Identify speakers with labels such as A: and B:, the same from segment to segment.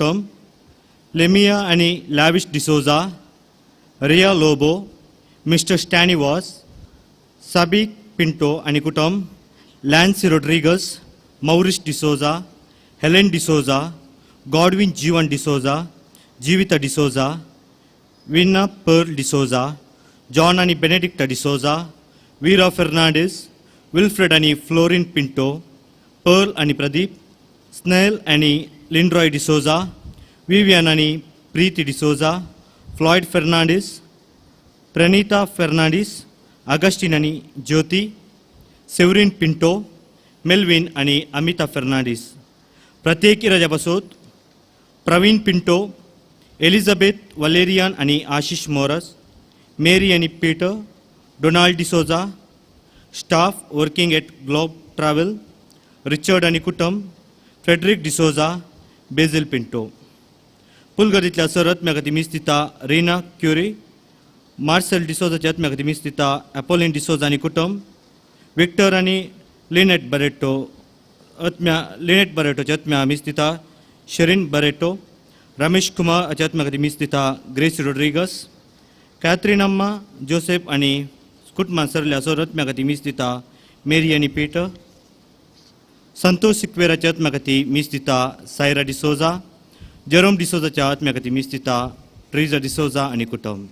A: टम लेमिया आनी Lavish D'Souza, Riya Lobo, mister Stany Vaz, Sabik Pinto आनी कुटुंब, Lancy Rodrigues, Maurice D'Souza, Helen D'Souza, Godwin Jeevan D'Souza, Jeevita D'Souza, Veena Pearl D'Souza, John आनी बेनेडिक्टा डिसोजा, विरा Fernandes, Wilfred आनी fluorine Pinto, Pearl आनी Pradeep, snail आनी लिंड्रॉय D'Souza, Vivian आनी Preeti D'Souza, Floyd Fernandes, Pranita Fernandes, आगस्टीन आनी ज्योती, सेवरीन पिंटो, मेल्विन आनी अमिता फेर्नांडीस. प्रत्येक इराजा बसोत प्रवीण पिंटो, एलिझाबेथ वलेरियन आनी आशिश मोरस, मेरी आनी Peter, Donald D'Souza, staff working at Globe Travel, Richard आनी कुटुंब, फ्रेडरिक डिसोजा, बेझील पिंटो. पुलगर्दींतल्या सर आत्म्या मीस दिता रीना क्युरी, मार्सेल डिसोजाच्या आत्म्या मीस दिता एपोलिन डिसोजा आनी कुटुंब, विक्टर आनी लिनेट बरेटो आत्म्या लिनेट बरेटोच्या आत्म्या मीस दिता शरीन बरेटो, रमेश कुमार हाच्या आत्म्या मीस दिता ग्रेसी रोड्रिगस, कॅथरीन अम्मा जोसेफ आनी कुटुंबान सरल्या सर आत्म्या मीस दिता मेरी आनी पीटर, संतोष सिक्वेराच्या आत्म्या मीस दिता सायरा डिसोजा, जेरोम डिसोजाच्या आत्म्या मीस दिता ट्रिजा डिसोजा आनी कुटुंब.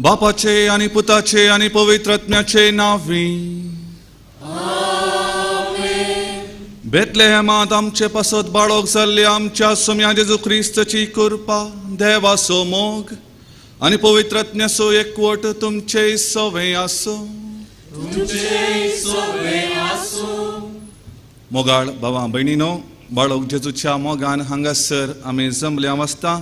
B: बापाचे आनी पुताचे आनी पवित्र आत्म्याचे नांवी. बेतलेहेमांत आमचे पासत बाळक जाल्ले आमच्या सोम्या जेजू क्रिस्ताची कृपा, देवाचो मोग आनी पवित्र आत्म्याचो एकवट तुमचे सवे आसूं. मोगाळ भावा भयणीनो, बाळक जेजूच्या मोगान हांगासर आमी जमल्या वाचता.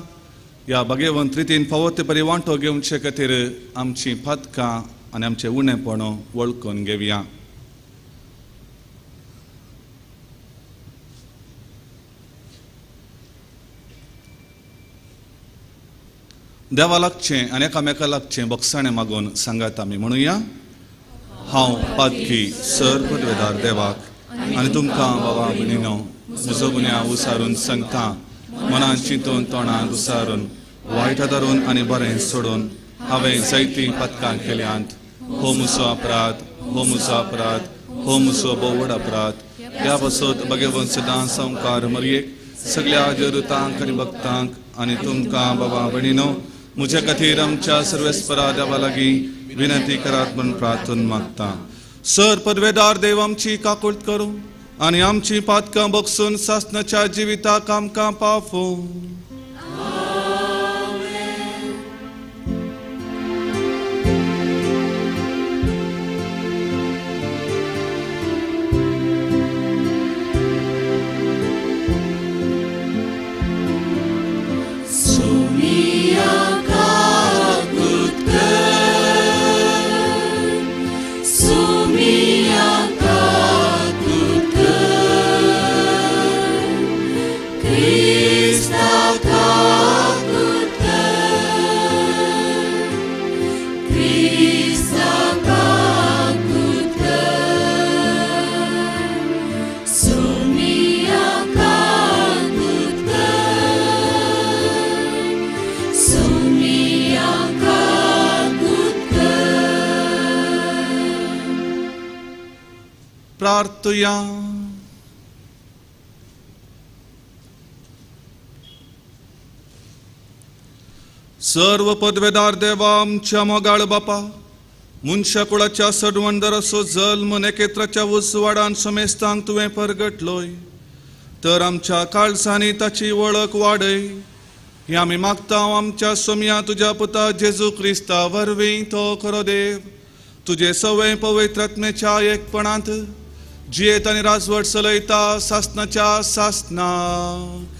B: ह्या भाग्यवंत रितीन फावो ते परी वांटो घेवचे खातीर आमची पातकां आनी आमचें उणेपण वळखून घेवया. देवा लागचें आनी एकामेका लागचें बक्षाणें मागून सांगात आमी म्हणुया. हांव पातकी सर पदवेदार देवाक आनी तुमकां बाबा भयणीनो म्हजो गुन्यांव उसारून सांगता, मनान चिंतून तोंडान उसारून वायट धरून आनी बरें सोडून हांवें जायतीं पातकां केल्यांत. हो म्हजो अपराध, हो म्हजो अपराध, हो म्हजो भोव व्हड अपराध. ह्या पासत भगवंत सदां संवकार मरयेक सगळ्या देवदूतांक आनी भक्तांक आनी तुमकां बाबा भयणीनो म्हज्या खातीर आमच्या सर्वेस्परा देवा लागीं विनंती करात म्हूण प्रार्थना मागता. सर पदवेदार देव आमची काकूट करूं आनी आमची पातकां बगसून सासणाच्या जिविताक आमकां पावोवं. प्रार्थुया. सर्व पदवेदार देवा आमच्या मोगाळ बापा, मनशा कुळाच्या सडवंदराचो जल्म नेकेत्राच्या उजवाडान समेस्तांक तुवें परगटलोय, तर आमच्या काळजांनी ताची वळख वाडय ही आमी मागता आमच्या सोमया तुज्या पुता जेजू क्रिस्ता वरवीं. तो खरो देव तुजे सवय पवित्र आत्म्याच्या एकपणांत जियेत आनी राजवट चलयता सासणाच्या सासणाक.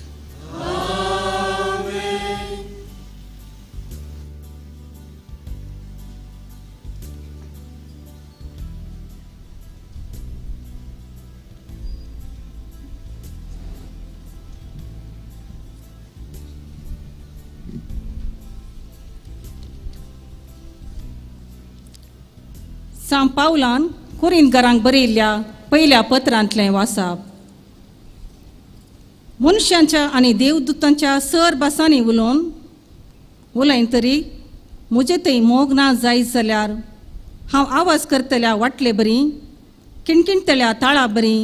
C: सांत पावलान कोरिंतकारांक बरयल्ल्या पयल्या पत्रांतलें वासाप. मनशांच्या आनी देवदूतांच्या सर भासांनी उलोवन उलयन तरी म्हजे थंय मोग ना जायत जाल्यार हांव आवाज करतल्या वाटले बरी, किणकिणतल्या ताळा बरी,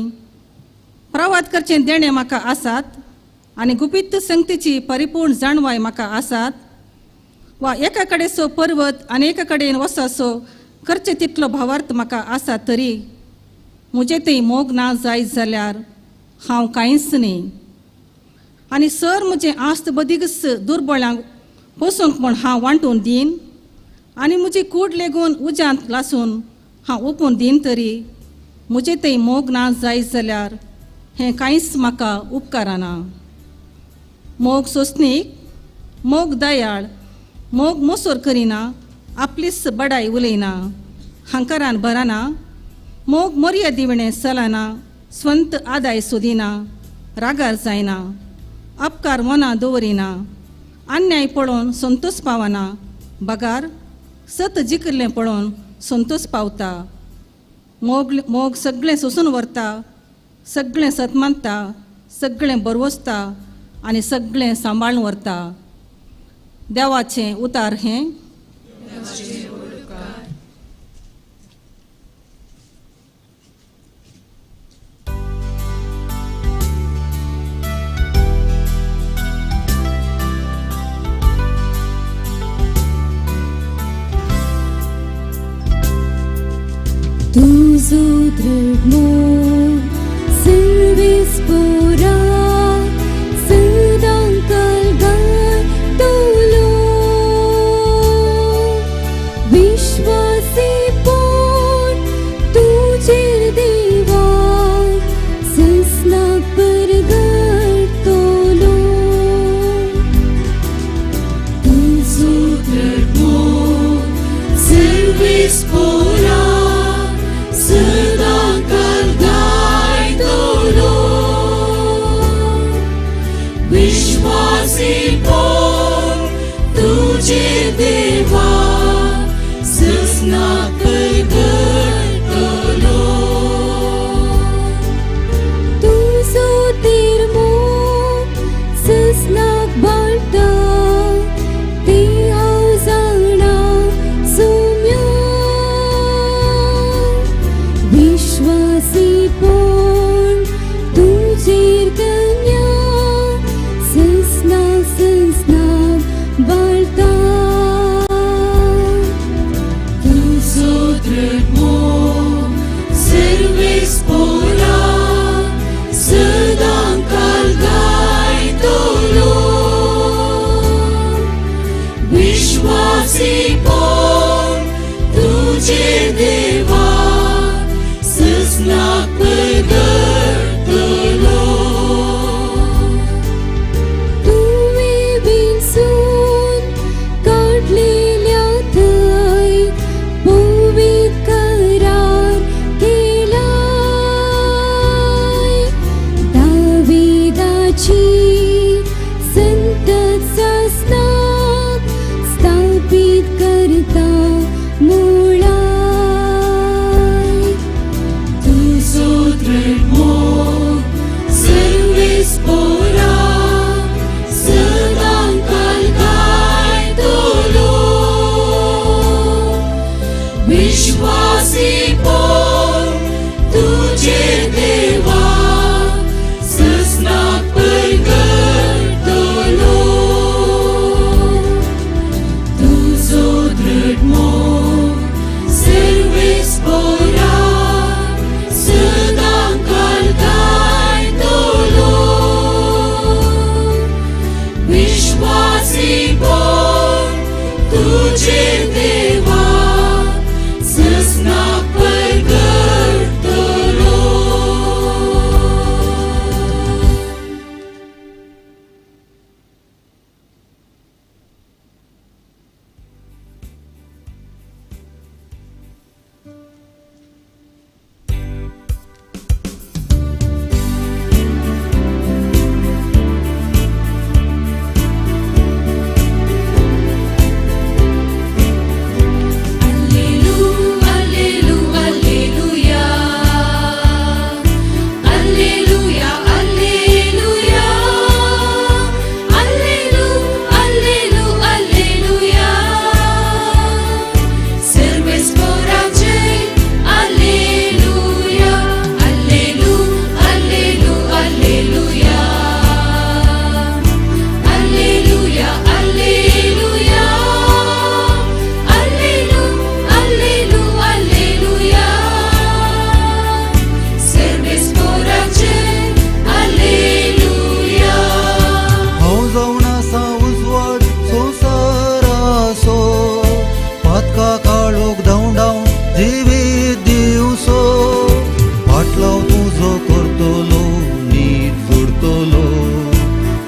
C: प्रवाद करचें देणें म्हाका आसात आनी गुपीत संगतीची परिपूर्ण जाणवाय म्हाका आसात, वा एका कडेचो पर्वत आनी एका कडेन वसाचो करचे तितलो भावार्थ म्हाका आसा तरी म्हजे थंय मोग ना जायत जाल्यार हांव कांयच न्ही. आनी सर म्हजें आस्त बदीकच दुर्बळ्यांक पोसूंक म्हूण हांव वांटून दीन आनी म्हजी कूड लेगून उज्यांत लासून हांव ओपून दीन तरी म्हजे थंय मोग ना जायत जाल्यार हें कांयच म्हाका उपकारना. मोग सोंसणीक, मोग दयाळ, मोग मोसोर करिना, आपलीच बडाय उलयना, हांकारान भरना, मोग मर्यादी विणें चलना, स्वंत आदाय सोदिना, रागार जायना, अपकार मना दवरिना, अन्याय पळोवन संतोष पावना, बगार सत जिखिल्लें पळोवन संतोष पावता. मोग मोग सगळें सोसून व्हरता, सगळें सत मानता, सगळें बरवसता आनी सगळें सांबाळून व्हरता. देवाचें उतार हें.
D: तुझो दृढ मोग सर्वेस्पोरा सदां गायतलो, विश्वासी पोट तुजेर देवा ससनाक परगटतलो. तुझो दृढ मोग सर्वेस्पोरा सदां गायतलो.
E: विश्वासीपण तुजे देवा सजनाक परगटलो.
D: तुवें विंचून काडलेल्या थंय पवित्र करार केलाय. दाविदाची संतत सासनाक स्थापीत करता मुळाय.
E: तुजो दृढ मोग सर्वेस पोरा सदां काल गायतलो. विश्वासीपण तुजे देवा सजनाक परगटलो. तुजो दृढ मोग सर्वेस पोरा सदां काल गायतलो. विश्वासीपण तुजे देवा सजनाक परगटलो. Allelu, allelu, alleluia. Alleluia, alleluia. Allelu, allelu, alleluia. Serves coraje, alleluia. Allelu, allelu, alleluia. Alleluia, alleluia. Allelu, allelu, alleluia. Serves coraje, alleluia.
F: हांव जावन आसा उजवाड संवसाराचो, पातका काळोख धांवडावन जिवीत दिवसो. फाटलाव तुजो करतलो नीत जोडतलो,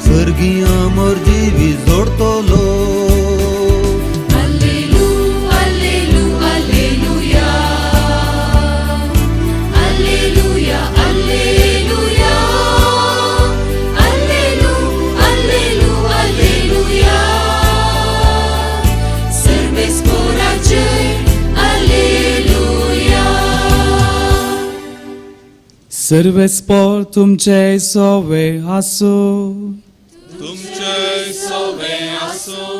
F: सर्गीय अमर जिवीत जोडतलो.
E: Allelu, allelu, alleluia. Alleluia, alleluia. Allelu, allelu, alleluia. Serves coraje, alleluia.
G: सर्वेस्पोर तुमचे सोवे आसूं.
B: तुमचे सोवे आसूं.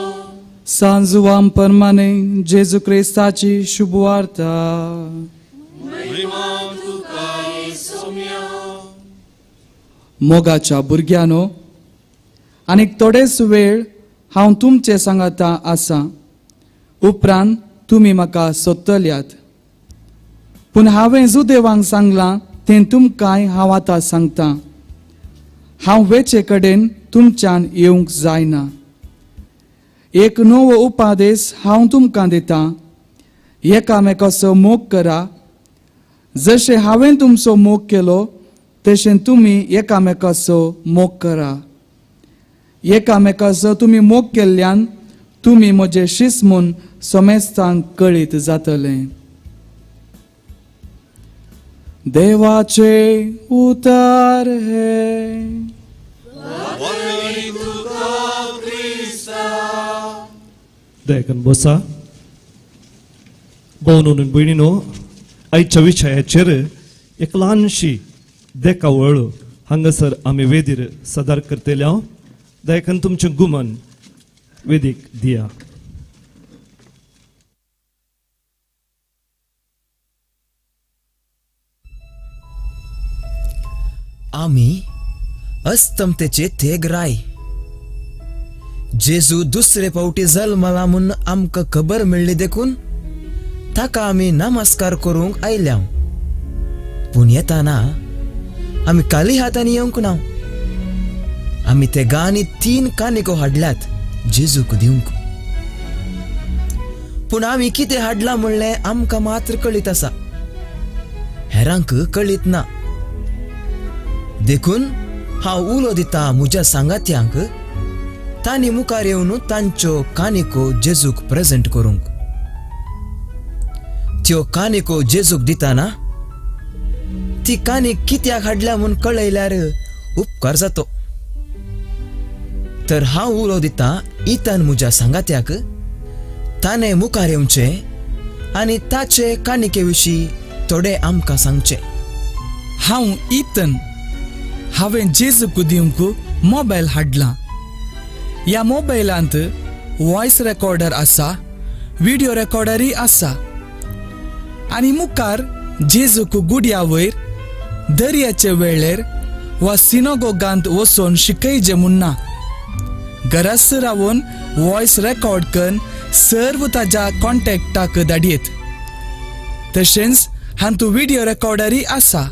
G: सांजुवाम परमाने जेजू क्रिस्ताची शुभवार्ता.
B: महिमा तुका सोम्या.
G: मोगाच्या भुरग्यानो, आनीक थोडेच वेळ हांव तुमचे सांगाता आसा, उपरांत तुमी म्हाका सोदतल्यात. पूण हांवें जुदेवांक सांगलां तें तुमकांय हांव आतां सांगता, हांव वेचे कडेन तुमच्यान येवंक जायना. एक नवो उपादेश हांव तुमकां दितां, एकामेकाचो मोग करा. जशें हांवें तुमचो मोग केलो तशें तुमी एकामेकाचो मोग करा. एकामेकाचो तुमी मोग केल्ल्यान तुमी म्हजे शीस म्हूण समेस्तांक कळीत जातलें. देवाचे उतर हे.
B: वाखणी तुका क्रिस्ता.
H: दयाकन बसा. भोवन भयणीनो, आयच्या विशयाचेर एक ल्हानशी देखावळ हांगासर आमी वेदीर सादर करतले. हांव दयाकन तुमचें गुमन वेदीक दिया.
I: आमी अस्तमतेचे थेग राय. जेजू दुसरे फावटी जल्मला म्हूण आमकां खबर मेळ्ळी देखून ताका आमी नमस्कार करूंक आयल्या. पूण येताना आमी काली हातांनी येवंक ना. आमी ते गांनी 3 कानिको हाडल्यात जेजूक दिवंक. पूण आमी कितें हाडलां म्हणलें आमकां मात्र कळीत आसा, हेरांक कळीत ना. देखून हांव उलो दिता म्हज्या सांगात्यांक, तांणी मुखार येवन तांच्यो कानिको जेजूक प्रेजेंट करूंक. त्यो कानिको जेजूक दिताना ती कानीक कित्याक हाडल्या म्हूण कळयल्यार उपकार जातो. तर हांव उलो दिता इतान म्हज्या सांगात्याक, ताणें मुखार येवचें आनी ताचे कानिके विशीं थोडें आमकां सांगचें.
G: हांव इतन, हांवें जेजूक दिवंक मोबायल हाडला. ह्या मोबायलांत वॉयस रेकॉर्डर आसा, व्हिडियो रेकॉर्डरूय आसा. आनी मुखार जेजूक गुड्या वयर दर्याचे वेळेर वा सिनोगोगांत वचून शिकयजे म्हूण ना, घरास रावन वॉयस रेकॉर्ड करून सर्व ताज्या कॉन्टॅक्टाक धाडयेत. तशेंच हातूंत व्हिडियो रेकॉर्डरूय आसा.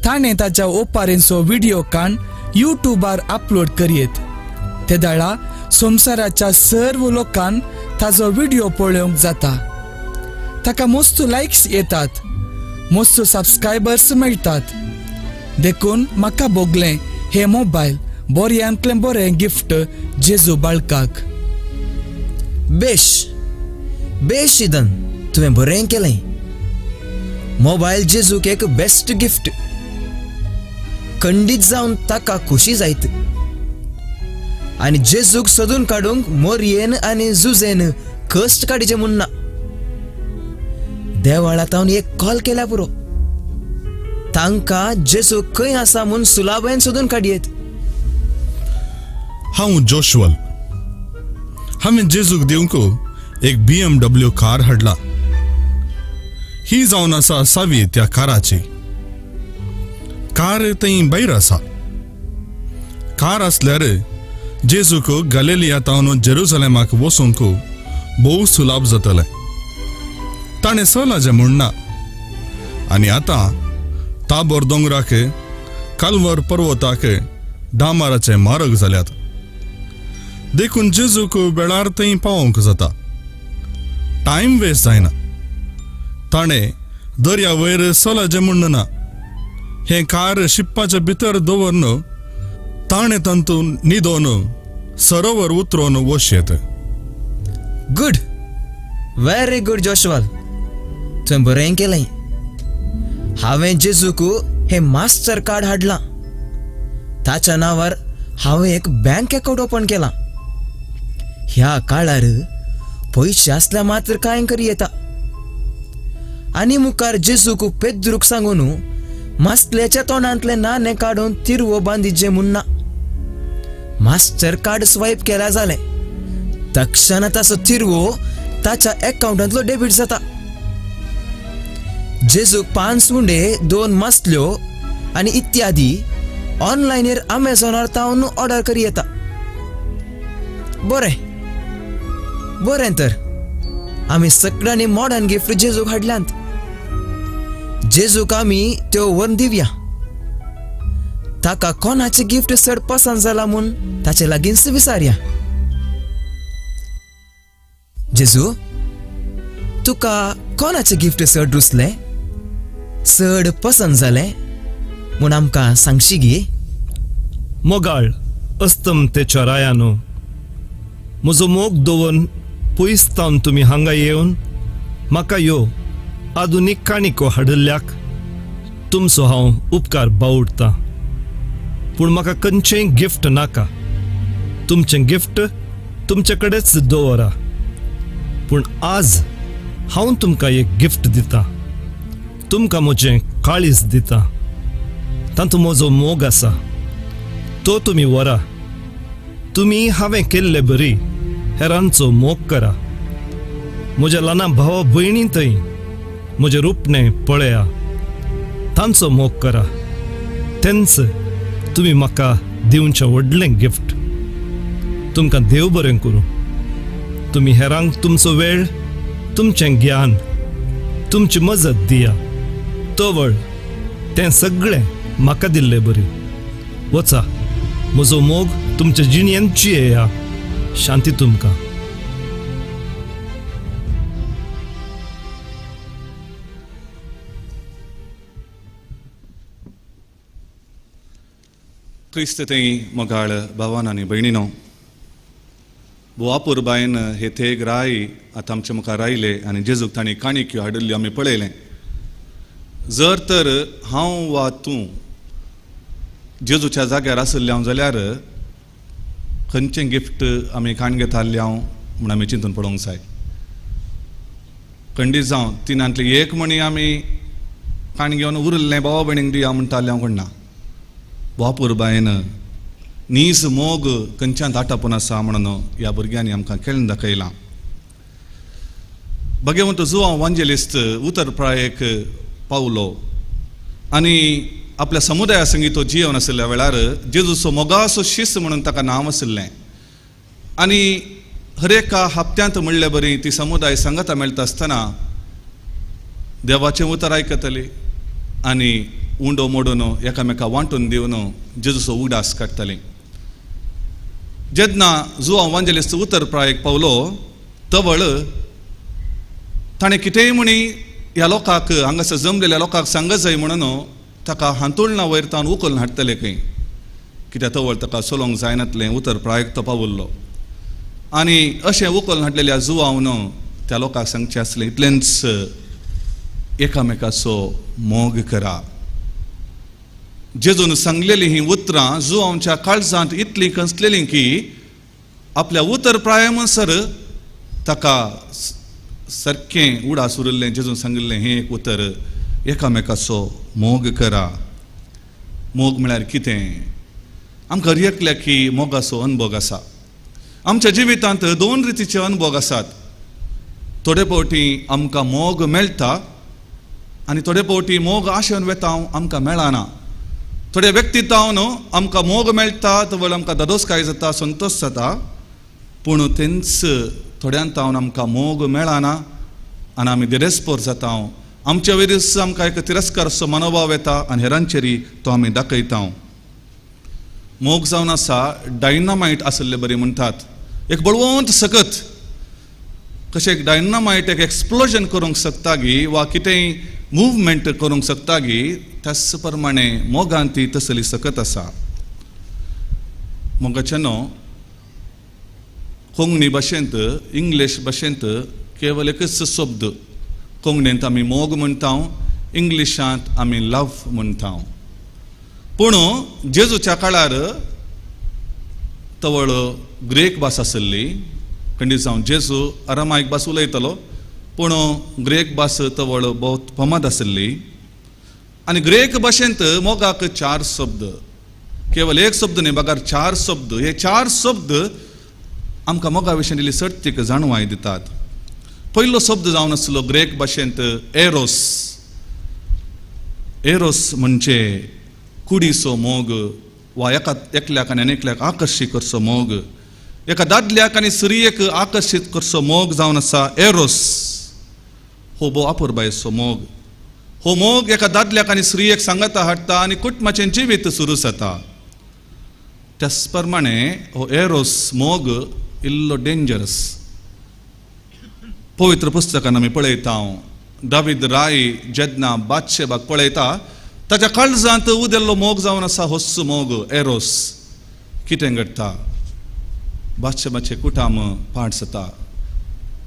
G: ताणें ताज्या ओपारींचो व्हिडियो काण युट्यूबार अपलोड करयेत. ते दाळा संवसाराच्या सर्व लोकांक ताजो व्हिडियो पळोवंक जाता. ताका मस्त लायक्स येतात, मस्त सबस्क्रायबर्स मेळटात. देखून म्हाका भोगलें हे मोबायल बऱ्यांतलें बरें गिफ्ट जेजू बाळकाक.
I: बेश बेश इदन, तुवें बरें केलें. मोबायल जेजूक एक बेस्ट गिफ्ट. खंडीत जावन ताका खोशी जायत. आनी जेजूक सोदून काडूंक मोरयेन आनी जुजेन कश्ट काडीचे म्हूण ना. देवाळा तावन एक कॉल केल्या पुरो, तांकां जेजू खंय आसा म्हूण सुलाबेन सोदून काडयेत.
J: हांव जोशुअल, हांवें जेजूक दिवंक एक BMW car हाडला. ही जावन आसा सावी त्या काराची. कार थंय भायर आसा. कार आसल्यार जेजूक गलेलिया तावन जेरुजलेमाक वचूंक भोव सुलाभ जातलें. ताणें सलाजें म्हूण ना. आनी आतां ताबोर दोंगराक, कालवर पर्वताक डांबराचे मार्ग जाल्यात. देखून जेजूक वेळार थंय पावोवंक जाता. टायम वेस्ट जायना. ताणें दर्या वयर सलाजें म्हूण ना. हें कार शिप्पाच्या भितर दवरन ताणें तातूंत न्हिदोन सरोवर उतरोवन वशेत.
I: गुड, व्हेरी गुड जोशवाल, तुवें बरें केलें. हांवें जेजूक हें मास्टर कार्ड हाडलां. ताच्या नांवार हांवें एक बँक अकावंट ओपन केलां. ह्या काळार पयशे आसल्यार मात्र कांय करी येता. आनी मुखार जेजूक पेद्रूक सांगून मासल्याच्या तोंडांतलें नाणें काडून तिरवो बांदिजे म्हूण ना. मास्टर कार्ड स्वायप केल्या जालें, तक्षणा ताचो तिरवो ताच्या अकावंटांतलो डेबीट जाता. जेजूक 5 उंडे, 2 मासल्यो आनी इत्यादी ऑनलायनीर अमेझॉनार तावन ऑर्डर करी येता. बरें बरें, तर आमी सगळ्यांनी मॉडर्न गिफ्ट जेजूक हाडल्यांत. जेजूक आमी त्यो व्हरून दिवया. ताका कोणाचें गिफ्ट चड पसंत जाला म्हूण ताचे लागींच विचारया. जेजू, तुका कोणाचें गिफ्ट चड रुचलें, चड पसंत जालें म्हूण आमकां सांगशी गी?
H: मोगाळ अस्तमतेच्या रायानो, म्हजो मोग दवरून पयस तावन तुमी हांगा येवन म्हाका यो आधुनीक काणिको हाडिल्ल्याक तुमचो हांव उपकार बावडटां. पूण म्हाका खंयचेंय गिफ्ट नाका. तुमचें गिफ्ट तुमचे कडेच दवरा. पूण आज हांव तुमकां एक गिफ्ट दितां. तुमकां म्हजें काळीज दितां. तातूंत म्हजो मोग आसा, तो तुमी व्हरा. तुमी हांवें केल्ले बरी हेरांचो मोग करा. म्हज्या ल्हाना भावा भयणी थंय म्हजें रुपणें पळया, तांचो मोग करा. तेंच तुमी म्हाका दिवचें व्हडलें गिफ्ट. तुमकां देव बरें करूं. तुमी हेरांक तुमचो वेळ, तुमचें ज्ञान, तुमची मजत दिया. तवळ तें सगळें म्हाका दिल्लें बरी. वचा, म्हजो मोग तुमच्या जिणेंत जियेया. शांती तुमकां.
B: क्रिस्त थंय मोगाळ भावान आनी भयणीनो, बोवापुरबायन हे थेग राय आतां आमच्या मुखार आयले आनी जेजूक तांणी काणक्यो हाडिल्ल्यो आमी पळयलें. जर तर हांव वा तूं जेजूच्या जाग्यार आशिल्ले हांव जाल्यार खंयचें गिफ्ट आमी काण घेताले हांव म्हूण आमी चिंतून पळोवंक जाय. खंडीत जावं तिनांतली एक म्हणी आमी काण घेवन उरिल्लें भावा भयणींक दिया म्हणटालें हांव कोण ना. वापुरबायन नीज मोग खंयच्यान आटापून आसा म्हणून ह्या भुरग्यांनी आमकां खेळून दाखयलां. भगवंत जुवांव वांजेलिस्त उतर प्रायेक पावलो आनी आपल्या समुदाया संगी तो जिवन आशिल्ल्या वेळार जेजूचो मोगाचो शिस्त म्हणून ताका नांव आशिल्लें आनी हर एका हप्त्यांत म्हणले बरी ती समुदाय सांगाता मेळटा आसतना देवाचें उतर आयकतली आनी उंडो मोडून एकामेका वांटून दिवन जेजूचो उगडास काडटाली. जेन्ना जुवांव वांजेलिस्त उतर प्रायेक पावलो तवळ ताणें कितेंय म्हणी ह्या लोकांक हांगासर जमलेल्या लोकांक सांगत जाय म्हणून ताका हांतुळणा वयर तावन उखलून हाडटले खंय, कित्याक तवळ ताका चलोवंक जायनातलें उतर प्रायेक तो पावल्लो आनी अशें उखलून हाडलेल्या जुवावन त्या लोकांक सांगचें आसलें इतलेंच, एकामेकाचो मोग करा. जेजून सांगलेलीं हीं उतरां जुवांच्या काळजांत इतलीं कंसलेलीं की आपल्या उतर प्राय म्हणसर ताका सारकें उडास उरिल्लें जेजून सांगिल्लें हें एक उतर, एकामेकाचो मोग करा. मोग म्हळ्यार कितें? आमकां हर एकल्याक की मोगाचो अनुभव आसा. आमच्या जिवितांत दोन रितीचे अनुभव आसात. थोडे फावटी आमकां मोग मेळटा आनी थोडे फावटी मोग आशेन वेता आमकां मेळना. थोडे व्यक्ती तावन आमकां मोग मेळटा तवळ आमकां दादोसकाय जाता, संतोश जाता, पूण तेंच थोड्यान तावन आमकां मोग मेळना आनी आमी दिरेस्पोर जाता. आमच्या वयरूच आमकां एक तिरस्कारचो मनोभाव येता आनी हेरांचेरय तो आमी दाखयता. मोग जावन आसा डायनामायट आशिल्ले बरी म्हणटात, एक बळवंत सकत कशें एक डायनामायट एक एक्सप्लोजन करूंक शकता गी वा कितेंय मुवमेंट करूंक शकता गी, त्याच प्रमाणे मोगान ती तसली सकत आसा. मोगाचें न्हू कोंकणी भाशेंत इंग्लीश भाशेंत केवल एकच शब्द, कोंकणींत आमी मोग म्हणटा, इंग्लिशांत आमी लव म्हणटा. पूण जेजूच्या काळार तवळ ग्रेक भास आशिल्ली, खंडीत जावन जेजू अरामायक भास उलयतालो, पूण ग्रेक भास तवळ भोव फामाद आशिल्ली आनी ग्रेक भाशेंत मोगाक चार शब्द, केवल एक शब्द न्ही बगर चार शब्द. हे चार शब्द आमकां मोगा विशीं दिल्ली सर्तीक जाणवाय दितात. पयलो शब्द जावन आसलो ग्रेक भाशेंत एरोस. एरोस म्हणजे कुडीचो मोग वा एका एकल्याक आनी एकल्याक आकर्शीत करचो मोग, एका दादल्याक आनी स्त्रियेक आकर्शीत करचो मोग जावन आसा एरोस. हो भोव अपुरबायेचो मोग. हो मोग एका दादल्याक आनी स्त्रियेक सांगाता हाडटा आनी कुटुंबाचें जिवीत सुरू जाता. त्याच प्रमाणे हो एरोस मोग इल्लो डेंजरस. पवित्र पुस्तकान आमी पळयता दावीद राय जेन्ना बादशेबाक पळयता ताच्या काळजांत उदेल्लो मोग जावन आसा होच मोग एरोस. कितें घडटा? बादशेबाचें कुटाम पाड जाता,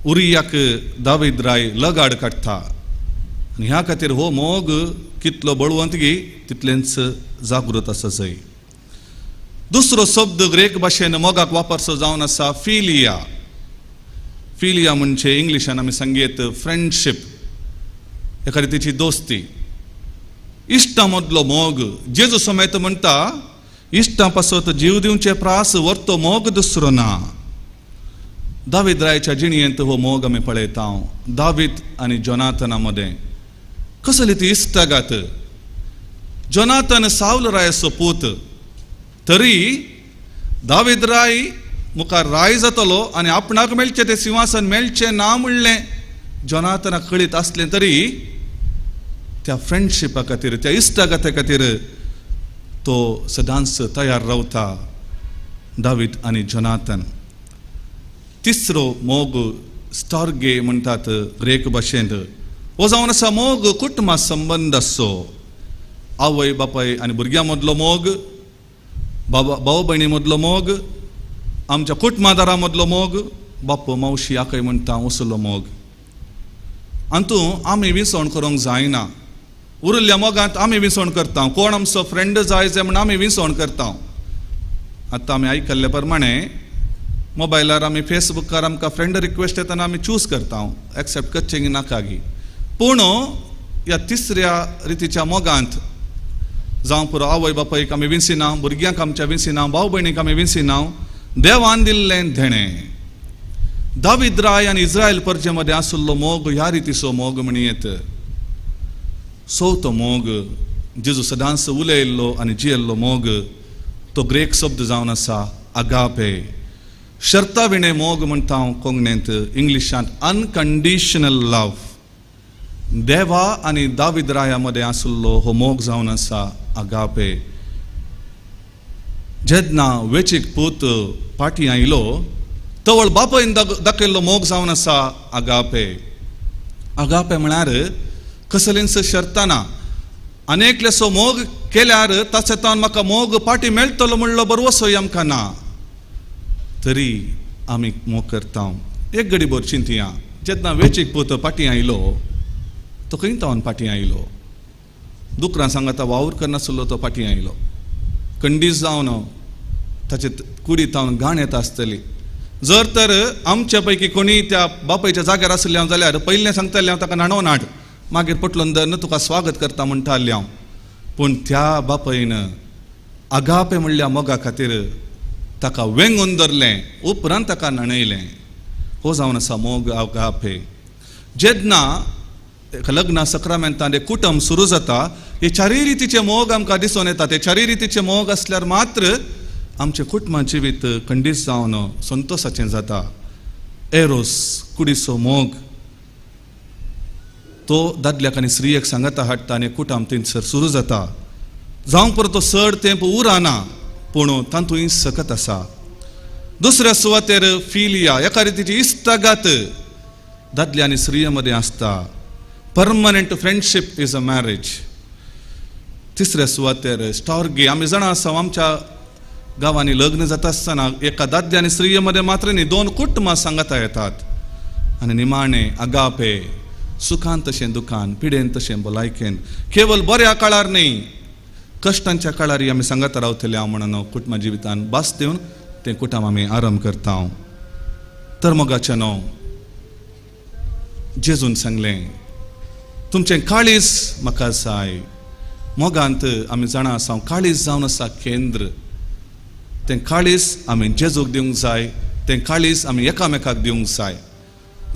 B: उरियाक दावीद राय लगाड काडटा आनी ह्या खातीर हो मोग कितलो बळवंत गी तितलेंच जागृत आसा जाय. दुसरो शब्द ग्रेक भाशेन मोगाक वापरचो जावन आसा फिलिया. फिलिया म्हणजे इंग्लिशान आमी सांगयत फ्रेंडशीप, एका रितीची दोस्ती, इश्टां मदलो मोग. जेजू समेत म्हणटा इश्टां पासत जीव दिवचे प्रास व्हरतो मोग दुसरो ना. दावीद रायाच्या जिणयेंत हो मोग आमी पळयता. दावीद आनी जोनाथना मदें कसली ती इश्टागात. जोनाथन सावल रायाचो पूत, तरी दावीद राय मुखार राय जातलो आनी आपणाक मेळचें तें सिंहासन मेळचें ना म्हणलें जोनाथनाक कळीत आसलें तरी त्या फ्रेंडशिपा खातीर, त्या इश्टागते खातीर तो सदांच तयार रावता दावीद आनी जोनाथन. तिसरो मोग स्टॉर्गे म्हणटात ग्रेक भाशेंत. हो जावन आसा मोग कुटुंबा संबंद आसचो, आवय बापाय आनी भुरग्यां मदलो मोग, बाबा भाव भयणी मदलो मोग, आमच्या कुटुंबादारा मदलो मोग, बाप्पू मावशी आकय म्हणटा उसलो मोग. आनी आमी विसवण करूंक जायना. उरिल्ल्या मोगांत आमी विसवण करता. कोण आमचो फ्रेंड जाय जाय म्हण आमी विसवण करता. आतां आमी आयकल्ले प्रमाणे मोबायलार आमी फेसबुकार आमकां फ्रेंड रिक्वेस्ट येतना आमी चूज करता, एक्सेप्ट करचें नाका. पूण ह्या तिसऱ्या रितीच्या मोगांत जावं पुरो आवय बापायक आमी विंसिना, भुरग्यांक आमच्या विंसिना, भाव भयणीक आमी विंसिना, देवान दिल्लें धेणें. दावीद राय आनी इस्रायल परजे मदें आशिल्लो मोग ह्या रितीचो मोग म्हणयेत. चवथो मोग जेजू सदांच उलयल्लो आनी जियेल्लो मोग, तो ग्रेक शब्द जावन आसा अगापे. शर्ता विणे मोग म्हणटा हांव कोंकणींत, इंग्लिशांत अनकंडिशनल लव. देवा आनी दावीद राया मदें आशिल्लो हो मोग जावन आसा अगापे. जेन्ना वेचीक पूत पाटी आयलो तवळ बापायन दाखयल्लो मोग जावन आसा अगापे. अगापे म्हळ्यार कसलेंच शर्तां ना. आनी एकलेसो मोग केल्यार ताचे तावन म्हाका मोग पाटी मेळटलो म्हणलो बरवसोय आमकां ना, तरी आमी मोग करता. एक घडी भर चिंतया, जेन्ना वेचीक पूत पाटी आयलो तो खंय तावन पाटी आयलो? दुकरां सांगाता वावर करनासलो तो पाटी आयलो. कंडीज जावन ताचे कुडी तावन घाण येता आसतली. जर तर आमच्या पैकी कोणी त्या बापायच्या जाग्यार आसलें हांव जाल्यार पयलें सांगतालें हांव ताका न्हाणोवन हाड, मागीर पोटलोन धरून तुका स्वागत करता म्हणटालें हांव. पूण त्या बापायन आगापे म्हणल्या मोगा खातीर ताका वेंगून धरलें, उपरांत ताका न्हाणयलें. हो जावन आसा मोग आगापे. जेन्ना लग्न सक्रामेंतान एक कुटुंब सुरू जाता, हे चारय रितीचे मोग आमकां दिसून येता. ते चारय रितीचे मोग आसल्यार मात्र आमचें कुटुंब जिवीत खंडीत जावन संतोशाचें जाता. एरोस कुडीचो मोग तो दादल्याक आनी स्त्रियेक सांगाता हाडटा आनी कुटुंब थंयसर सुरू जाता. जावं परत तो चड तेंप उरना, पूण तातूंय सकत आसा. दुसऱ्या सुवातेर फिलिया एका रितीची इश्टागात दादल्या आनी स्त्रिये मदें आसता. Permanent friendship is a marriage. तिसऱ्या सुवातेर स्टॉर्गी. आमी जाणा आसा आमच्या गांवांनी लग्न जाता आसतना एका दादल्या आनी स्त्रिये मदें मात्र न्ही, दोन कुटुंबां सांगाता येतात. आनी निमाणें आगापे, सुखान तशें दुखान, पिडेन तशें भलायकेन, केवल बऱ्या काळार न्ही, कश्टांच्या काळार आमी सांगाता रावतले हांव म्हणून कुटुंब जिवितान भास दिवन तें कुटुंब आमी आरंभ करता. तर मोगाचें न्हू जेजून सांगलें, तुमचें काळीज म्हाका जाय. मोगांत आमी जाणा आसा काळीज जावन आसा केंद्र. तें काळीज आमी जेजूक दिवंक जाय, तें काळीज आमी एकामेकाक दिवंक जाय.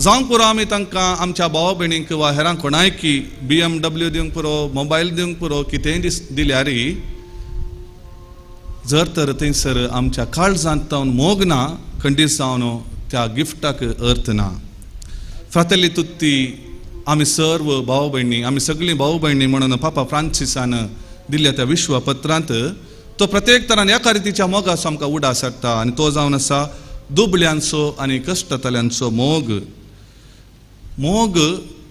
B: जावंक पुरो आमी तांकां आमच्या भाव भयणींक वा हेरांक कोणायकी BMW दिवंक पुरो, मोबायल दिवंक पुरो, कितेंय दिल्यार जर तर थंयसर आमच्या काळजांत तावन मोग ना, खंडीत जावन त्या गिफ्टाक अर्थ ना. फ्रातेली तुत्ती, आमी सर्व भाव भयणी, आमी सगळीं भाव भयणी म्हणून पापा फ्रांसिसान दिल्ल्या त्या विश्वपत्रांत तो प्रत्येक तरान एका रितीच्या मोगाचो आमकां उडास हाडटा आनी तो जावन आसा दुबळ्यांचो आनी कश्टतल्यांचो मोग. मोग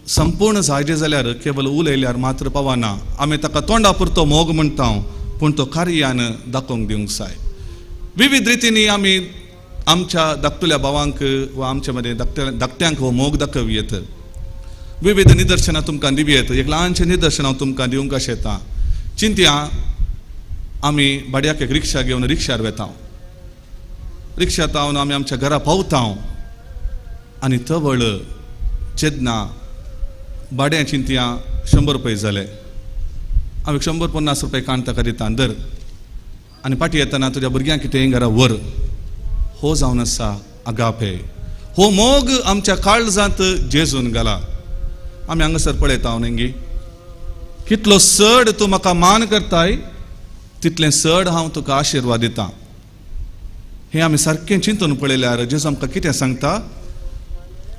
B: संपूर्ण जायजे जाल्यार केवल उलयल्यार मात्र पावना. आमी ताका तोंडा पुरतो मोग म्हणटा, पूण तो कार्यान दाखोवंक दिवंक जाय. विविध रितींनी आमी आमच्या धाकटुल्या भावांक वा आमच्या मदें धाकट्यांक हो मोग दाखोवयेत. विविध निदर्शनां तुमकां दिवयेत. एक ल्हानशें निदर्शन हांव तुमकां दिवंक अशें येता. चिंतया, आमी भाड्याक एक रिक्षा घेवन रिक्षार वेता. रिक्षांत आमी आमच्या घरा पावता आनी तवळ जेन्ना भाड्या चिंतया 100 रुपये जाले, हांव 150 रुपये काण ताका दिता, दर आनी फाटीं येतना तुज्या भुरग्यांक कितेंय घरा व्हर. हो जावन आसा आगापे. हो मोग आमच्या काळजांत जेजून घाला. आमी हांगासर पळयता हांव न्ही, कितलो चड तूं म्हाका मान करताय तितलें चड हांव तुका आशिर्वाद दिता. हें आमी सारकें चिंतून पळयल्यार जेजू आमकां कितें सांगता?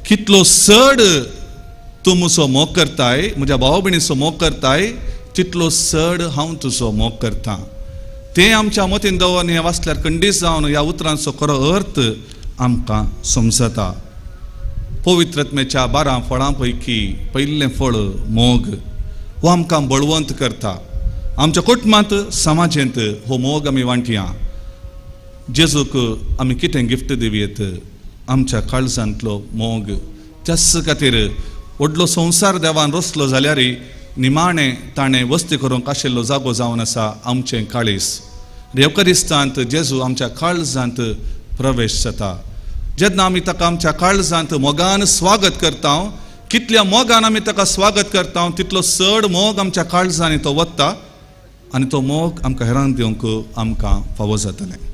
B: कितलो चड तूं म्हजो मोग करताय, म्हज्या भाव भयणीचो मोग करताय, तितलो चड हांव तुजो मोग करता. तें आमच्या मतीन दवरून हें वाचल्यार खंडीत जावन ह्या उतरांचो खरो अर्थ आमकां समजता. पवित्रत्मेच्या 12 फळां पैकी पयलें फळ मोग हो आमकां बळवंत करता. आमच्या कुटुंबांत, समाजेंत हो मोग आमी वांटया. जेजूक आमी कितें गिफ्ट दिवयेत? आमच्या काळजांतलो मोग. त्याच खातीर व्हडलो संवसार देवान रचलो जाल्यार निमाणें ताणें वस्ती करूंक आशिल्लो जागो जावन आसा आमचें काळीज. येवकरिस्तांत जेजू आमच्या काळजांत प्रवेश जाता. जेन्ना आमी ताका आमच्या काळजांत मोगान स्वागत करता, कितल्या मोगान आमी ताका स्वागत करता तितलो चड मोग आमच्या काळजांनी तो वता आनी तो मोग आमकां हेरांक दिवंक आमकां फावो जातलें.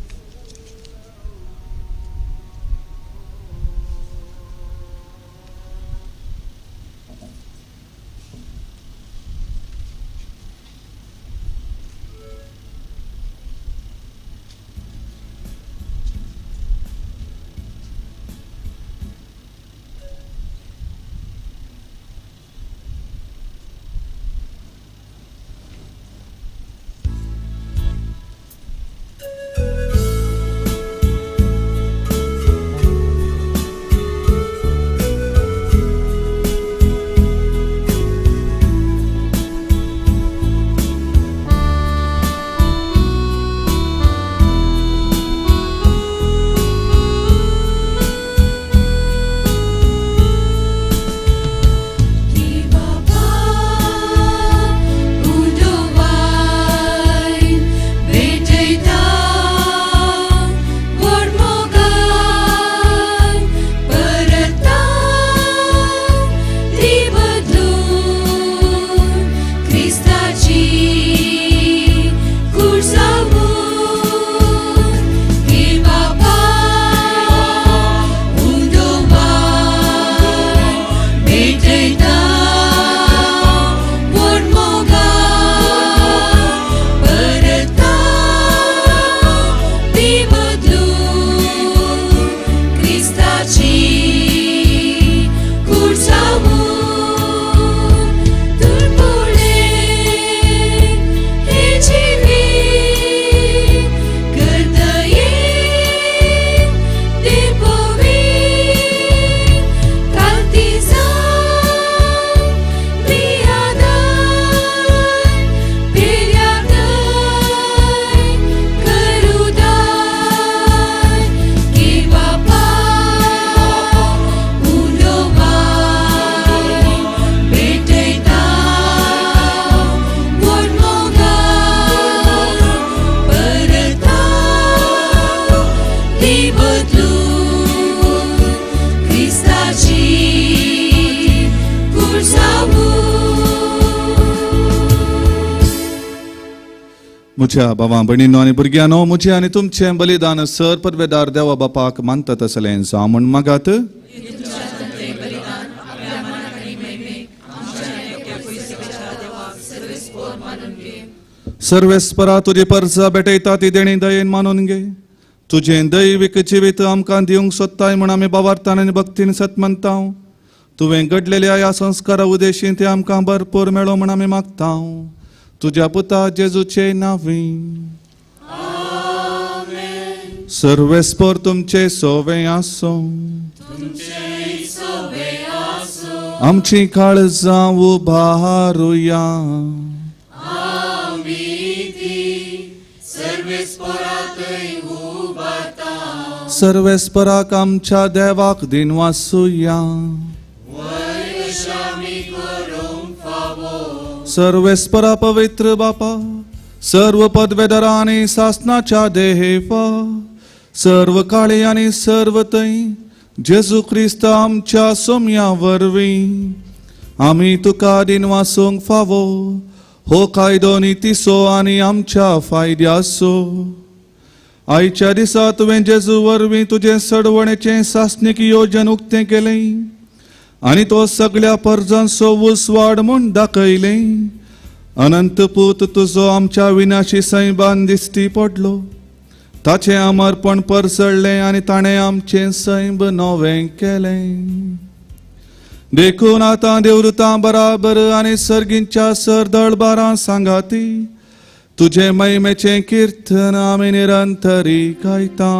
B: म्हज्या बाबा भयणीनो आनी भुरग्यांनो, म्हजें आनी तुमचें बलिदान सर पदवेदार देवा बापाक मानतात आसलें जावं म्हूण मागात. सर्वेस्परा तुजी परजा भेटयता ती देणी दयेन मानून घे. तुजें दैवीक जिवीत आमकां दिवंक सोदताय म्हूण आमी बावार्थान आनी भक्तीन सत मानता. तुवें घडलेल्या ह्या संस्कारा उदेशीं तें आमकां भरपूर मेळो म्हूण आमी मागता. तुज्या पुता जेजूचे नांवी. सर्वेस्पर तुमचे सोवे आसूं. आमची काळजां उबारुया. सर्वेस्पराक आमच्या देवाक दिनवासुया. सर्वेस्परा पवित्र बापा, सर्व पदवेदारा आनी सासनाच्या देवा, सर्व काळी आनी सर्व थंय जेजू क्रिस्त आमच्या सोम्या वरवीं आमी तुका दिनवासूंक फावो. हो कायदो नितीचो आनी आमच्या फायद्याचो. आयच्या दिसा तुवें जेजू वरवीं तुजें सडवणेचें सासणीक योजन उक्तें केलें आनी तो सगळ्या परजांचो उजवाड म्हूण दाखयलें. अनंत पूत तुजो आमच्या विनाशी सैबान दिश्टी पडलो. ताचें अमरपण परसळ्ळें आनी ताणें आमचें सैब नवें केलें. देखून आतां देवदूतां बराबर आनी सर्गींच्या सरदळबारां सांगाती तुजें महिमेचें किर्तन आमी निरंतरी गायता.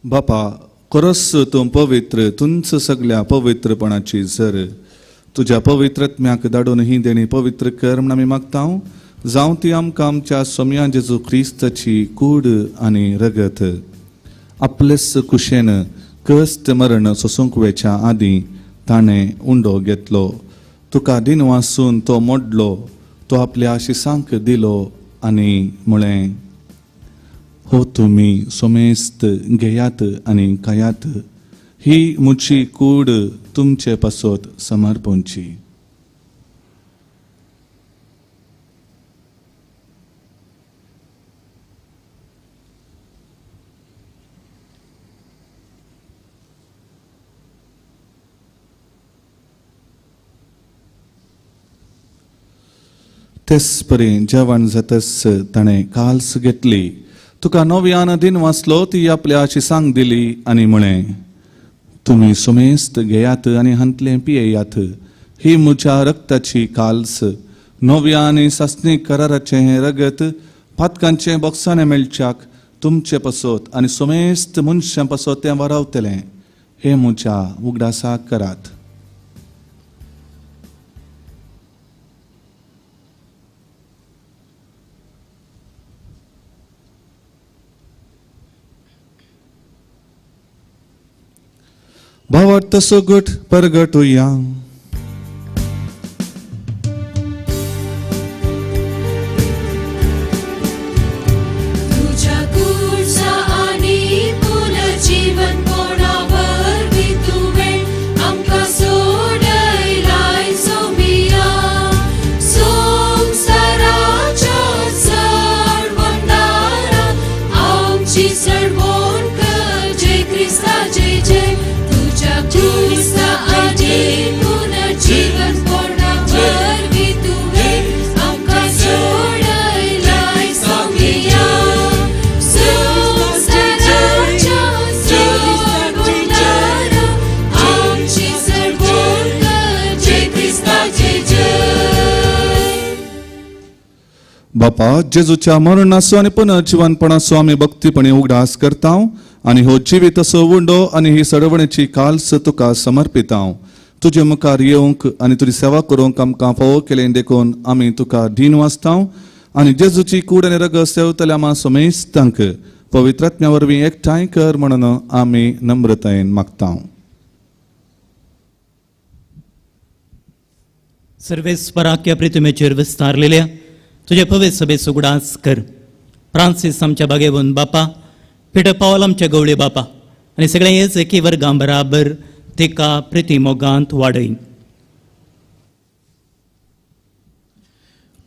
B: बापा खरोच तूं पवित्र, तुंच सगल्या पवित्रपणाची जर तुज्या पवित्रत्म्याक धाडून ही देणी पवित्र कर म्हण आमी मागता. जावं ती आमकां आमच्या सोम्या जेजू क्रिस्ताची कूड आनी रगत. आपलेच कुशेन कश्ट मरण सोसूंक वेच्या आदीं ताणें उंडो घेतलो, तुका दिन वासून तो मोडलो, तो आपल्या शिसांक दिलो आनी म्हळें, हो तुमी सोमेस्त घेयात आनी खायात, ही म्हजी कूड तुमचे पासत समर्पणची. तेच परी जेवण जातच ताणें काल्स घेतली, तुका नव्यान दिन वाचलो, ती आपल्या शिसांक दिली आनी म्हळें, तुमी सुमेस्त घेयात आनी हांतलें पियेयात, ही म्हज्या रक्ताची काल्स, नव्या आनी सासणी कराराचें हें रगत पातकांचें बोक्साणें मेळच्याक तुमचे पासत आनी सुमेस्त मनशां पासत तें वारावतलें. हें म्हज्या उगडासाक करात. भावार्थ सोगट परगटुया.
E: तुझ्या कुळचा आनी पुनर्जीवनपणावरवीं तुवें आमकां सोडयलाय सोमिया. संवसाराच्या चढवंदारा आमची चढवण कर, जय क्रिस्ता जय जय. तुझ्या आनी पुनर्जीवनपणावरवीं तुवें आमकां सोडयलाय सोमिया. संवसाराच्या चढवंदारा आमची चढवण कर, जय क्रिस्ता जय जय.
B: बापा, जेजूच्या मरणाचो आनी पुनर्जीवनपणाचो आमी भक्तीपणी उगडास करता आनी हो जिवीत असो उंडो आनी ही सडवणेची काल्स तुका समर्पिता. तुजे मुखार येवंक आनी तुजी सेवा करूंक आमकां फावो केलें देखून आमी तुका दीन वाचता आनी जेजूची कूड आनी रगत सेवतल्या आमा समेस्तांक पवित्रात्म्या वरवीं एकठांय कर म्हणून आमी नम्रतायेन मागता.
K: सर्वेस्पराक्या प्रितमेचेर विस्तारलेल्या तुजे पवित्र सभेचो उगडास कर. फ्रांसीस आमच्या बागेवन बापा, पिटर पावल आमच्या गवळे बापा आनी सगळे हेच एकी वर्गां बराबर तिका प्रिती मोगांत वाडय.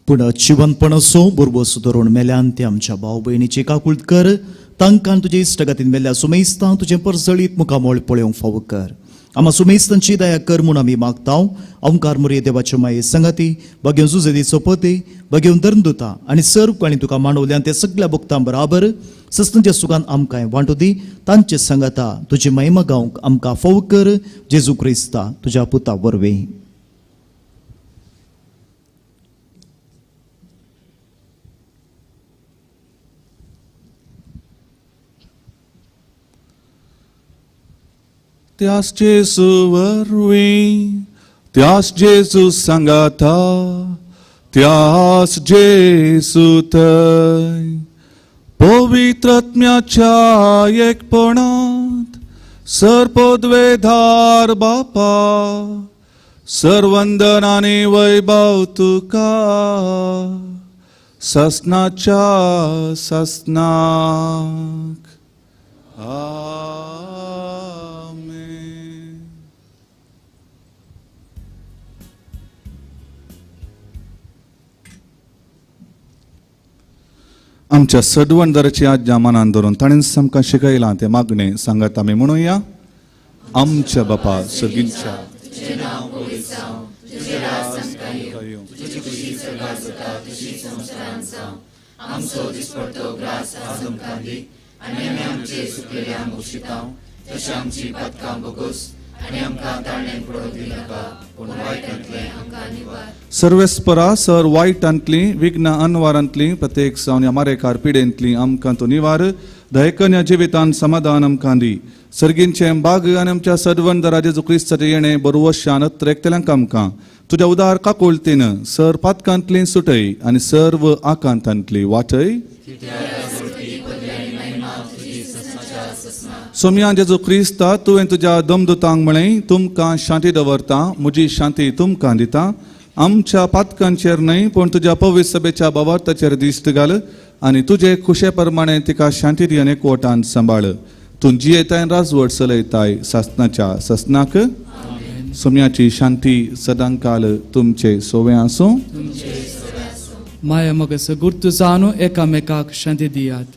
L: पूण जिवनपणाचो बरोबर धरून मेल्यान ते आमच्या भाव भयणीची काकूळत कर. तांकां तुजे इश्टगतीन मेल्ल्या सुमेस्तां तुजें परजळीत मुखामळ पळोवंक फावो कर. आमा सुमेस्तांची दया कर म्हूण आमी मागता. ओंकार मुरये देवाचे माये संगाती बगेवन जुजेदी सोपती बगेवन धर्मदुता आनी सर्व काणी तुका मांडवल्यान ते सगळ्या भक्तां बराबर सस्तांच्या सुखान आमकां वांटू दी. तांचे संगाता तुजी महिमा गावंक आमकां फावो कर. जेजू क्रिस्ता तुज्या पुता वरवीं.
B: त्यास जेजू वरवीं, त्यास जेजू सांगाता, त्यास जेजू थंय पवित्रात्म्याच्या एकपणांत सर्पद्वेधार बापा सर्वंदन आनी वैभव तुका ससनाच्या ससनाक. आमेन. आमच्या सडवणदाराची आज्ञा मनान धरून ताणेंच आमकां शिकयलां तें मागणें सांगात आमी म्हणुया. आमच्या बापा सर्गींच्या,
M: आमचो दिसपडतो ग्रास आज आमकां दी आनी आमी आमचे सुकलेल्या मोक्षितांव तशें आमची पातकां बोगोस आनी आमकां ताळणें पडोवंक दिनाका पूण वायटांतलें आमकां निवार.
B: सर्वेस्परा सर वायटांतली विघ्न अनवारांतली प्रत्येक जावन ह्या मारेकार पिडेंतली आमकां तूं निवार. दयकन्या जिवितान समाधान आमकां दी. सर्गींचें बाग आनी आमच्या सदवंदरा जेजू क्रिस्ताचें येणें बरवशान अत्रेकतल्यांक आमकां तुज्या उदार काकुळतीन सर पातकांतली सुटय आनी सर्व आकांतांतली वाटय. सोमया जेजू क्रिस्ता तुवें तुज्या दमदुतांक म्हळें तुमकां शांती दवरता, म्हजी शांती तुमकां दिता. आमच्या पातकांचेर न्हय पूण तुज्या पवित्र सभेच्या बावार्थाचेर दिश्ट घाल आनी तुजे खुशे प्रमाणे तिका शांती दी आनी एकवटान सांबाळ. तूं जियेताय राजवट चलयताय सासनाच्या सासनाक. सोम्याची शांती सदांकाल तुमचे सोवे आसूं.
G: माया मग सगुर्त जावन एकामेकाक शांती दियात.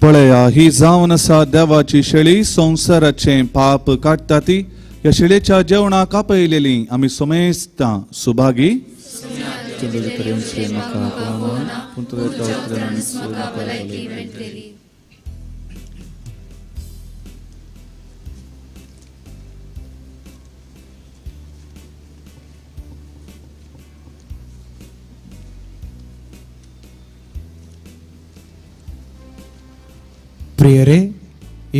B: पळया ही जावन आसा देवाची शेळी, संवसाराचें पाप काडटा ती. ह्या शेळेच्या जेवणाक आपयलेली आमी सोमेस्तां सुभागी.
N: ಪ್ರಿಯರೇ,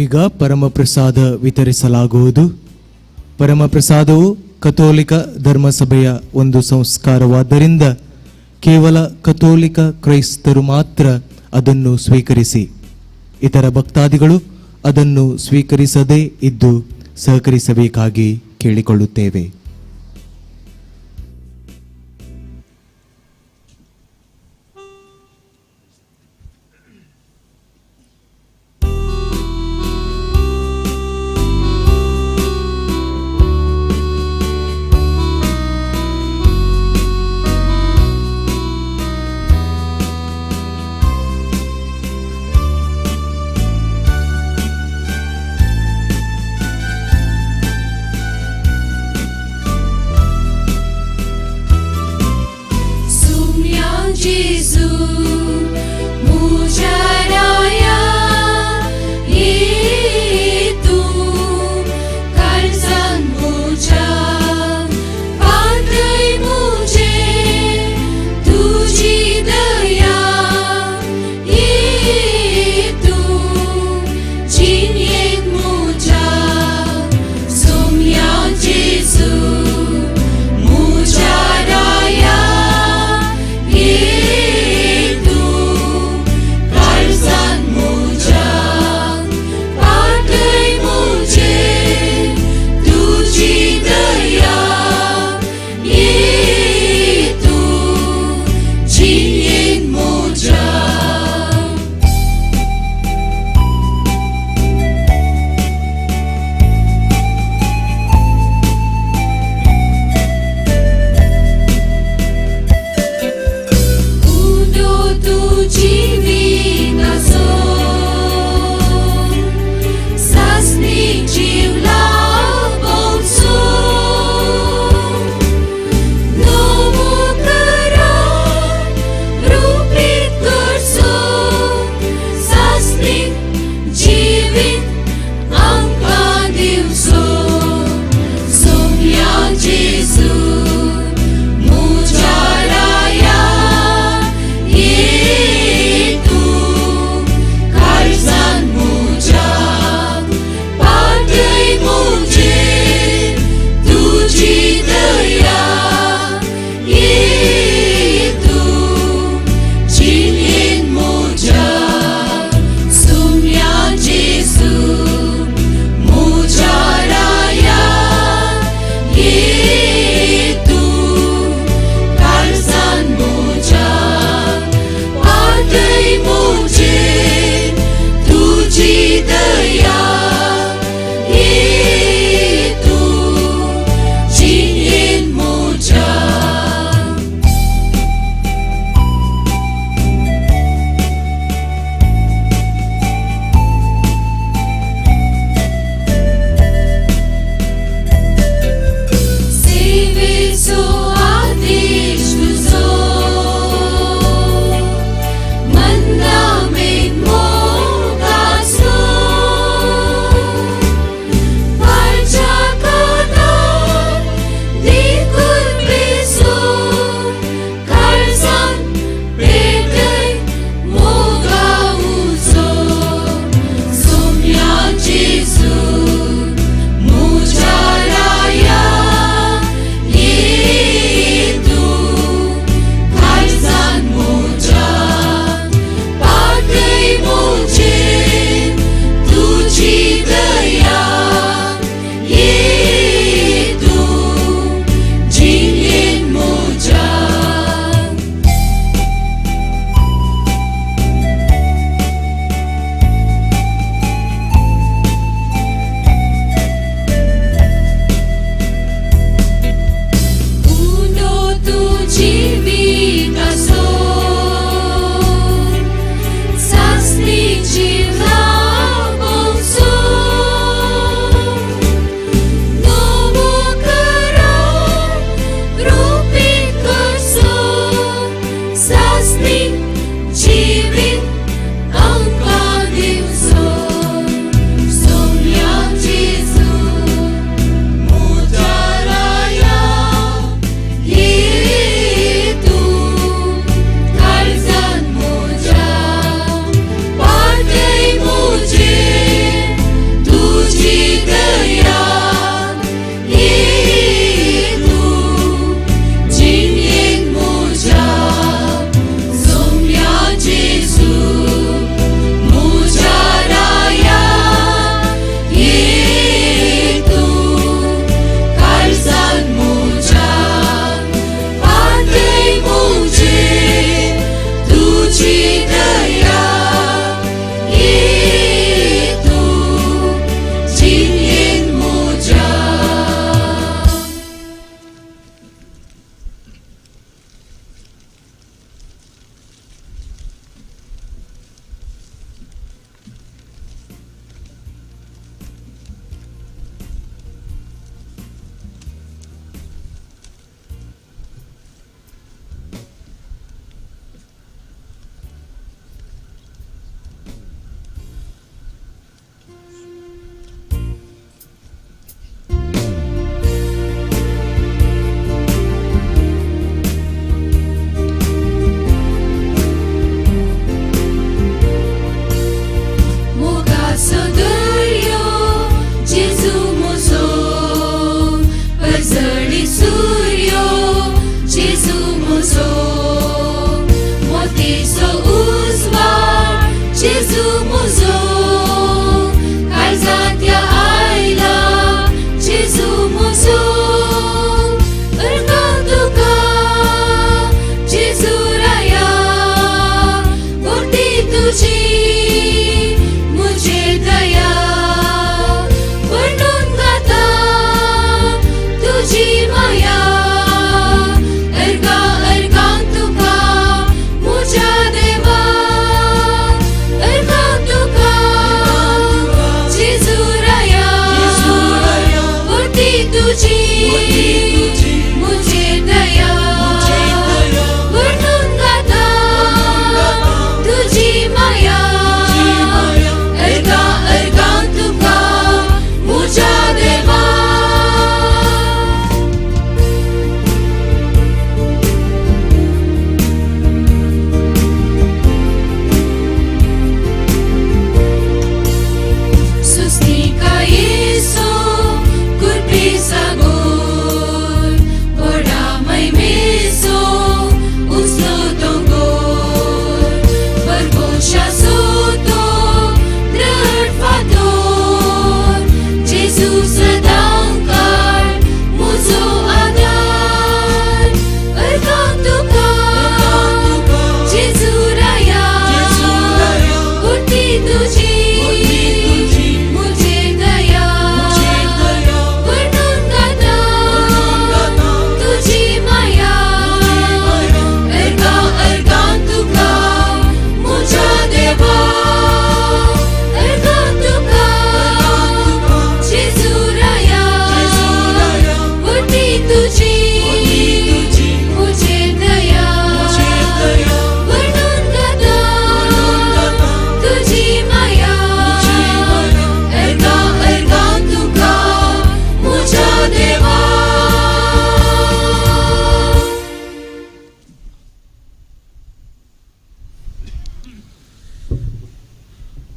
N: ಈಗ ಪರಮಪ್ರಸಾದ ವಿತರಿಸಲಾಗುವುದು. ಪರಮಪ್ರಸಾದವು ಕಥೋಲಿಕ ಧರ್ಮಸಭೆಯ ಒಂದು ಸಂಸ್ಕಾರವಾದ್ದರಿಂದ ಕೇವಲ ಕಥೋಲಿಕ ಕ್ರೈಸ್ತರು ಮಾತ್ರ ಅದನ್ನು ಸ್ವೀಕರಿಸಿ, ಇತರ ಭಕ್ತಾದಿಗಳು ಅದನ್ನು ಸ್ವೀಕರಿಸದೇ ಇದ್ದು ಸಹಕರಿಸಬೇಕಾಗಿ ಕೇಳಿಕೊಳ್ಳುತ್ತೇವೆ.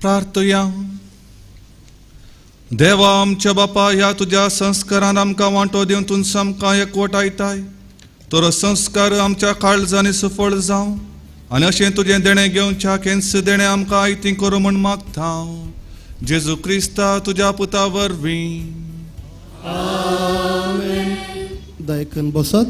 B: प्रार्थया. देवा आमच्या बापा, ह्या तुज्या संस्कारान आमकां वांटो दिवन तूं आमकां एकवटायताय, तर संस्कार आमच्या काळजांनी सफळ जावं आनी अशें तुजें देणें घेवच्या केन्स देणें आमकां आयतीं करूं म्हूण मागता जेजू क्रिस्ता तुज्या पुता वरवीं.
O: दायकन बसत.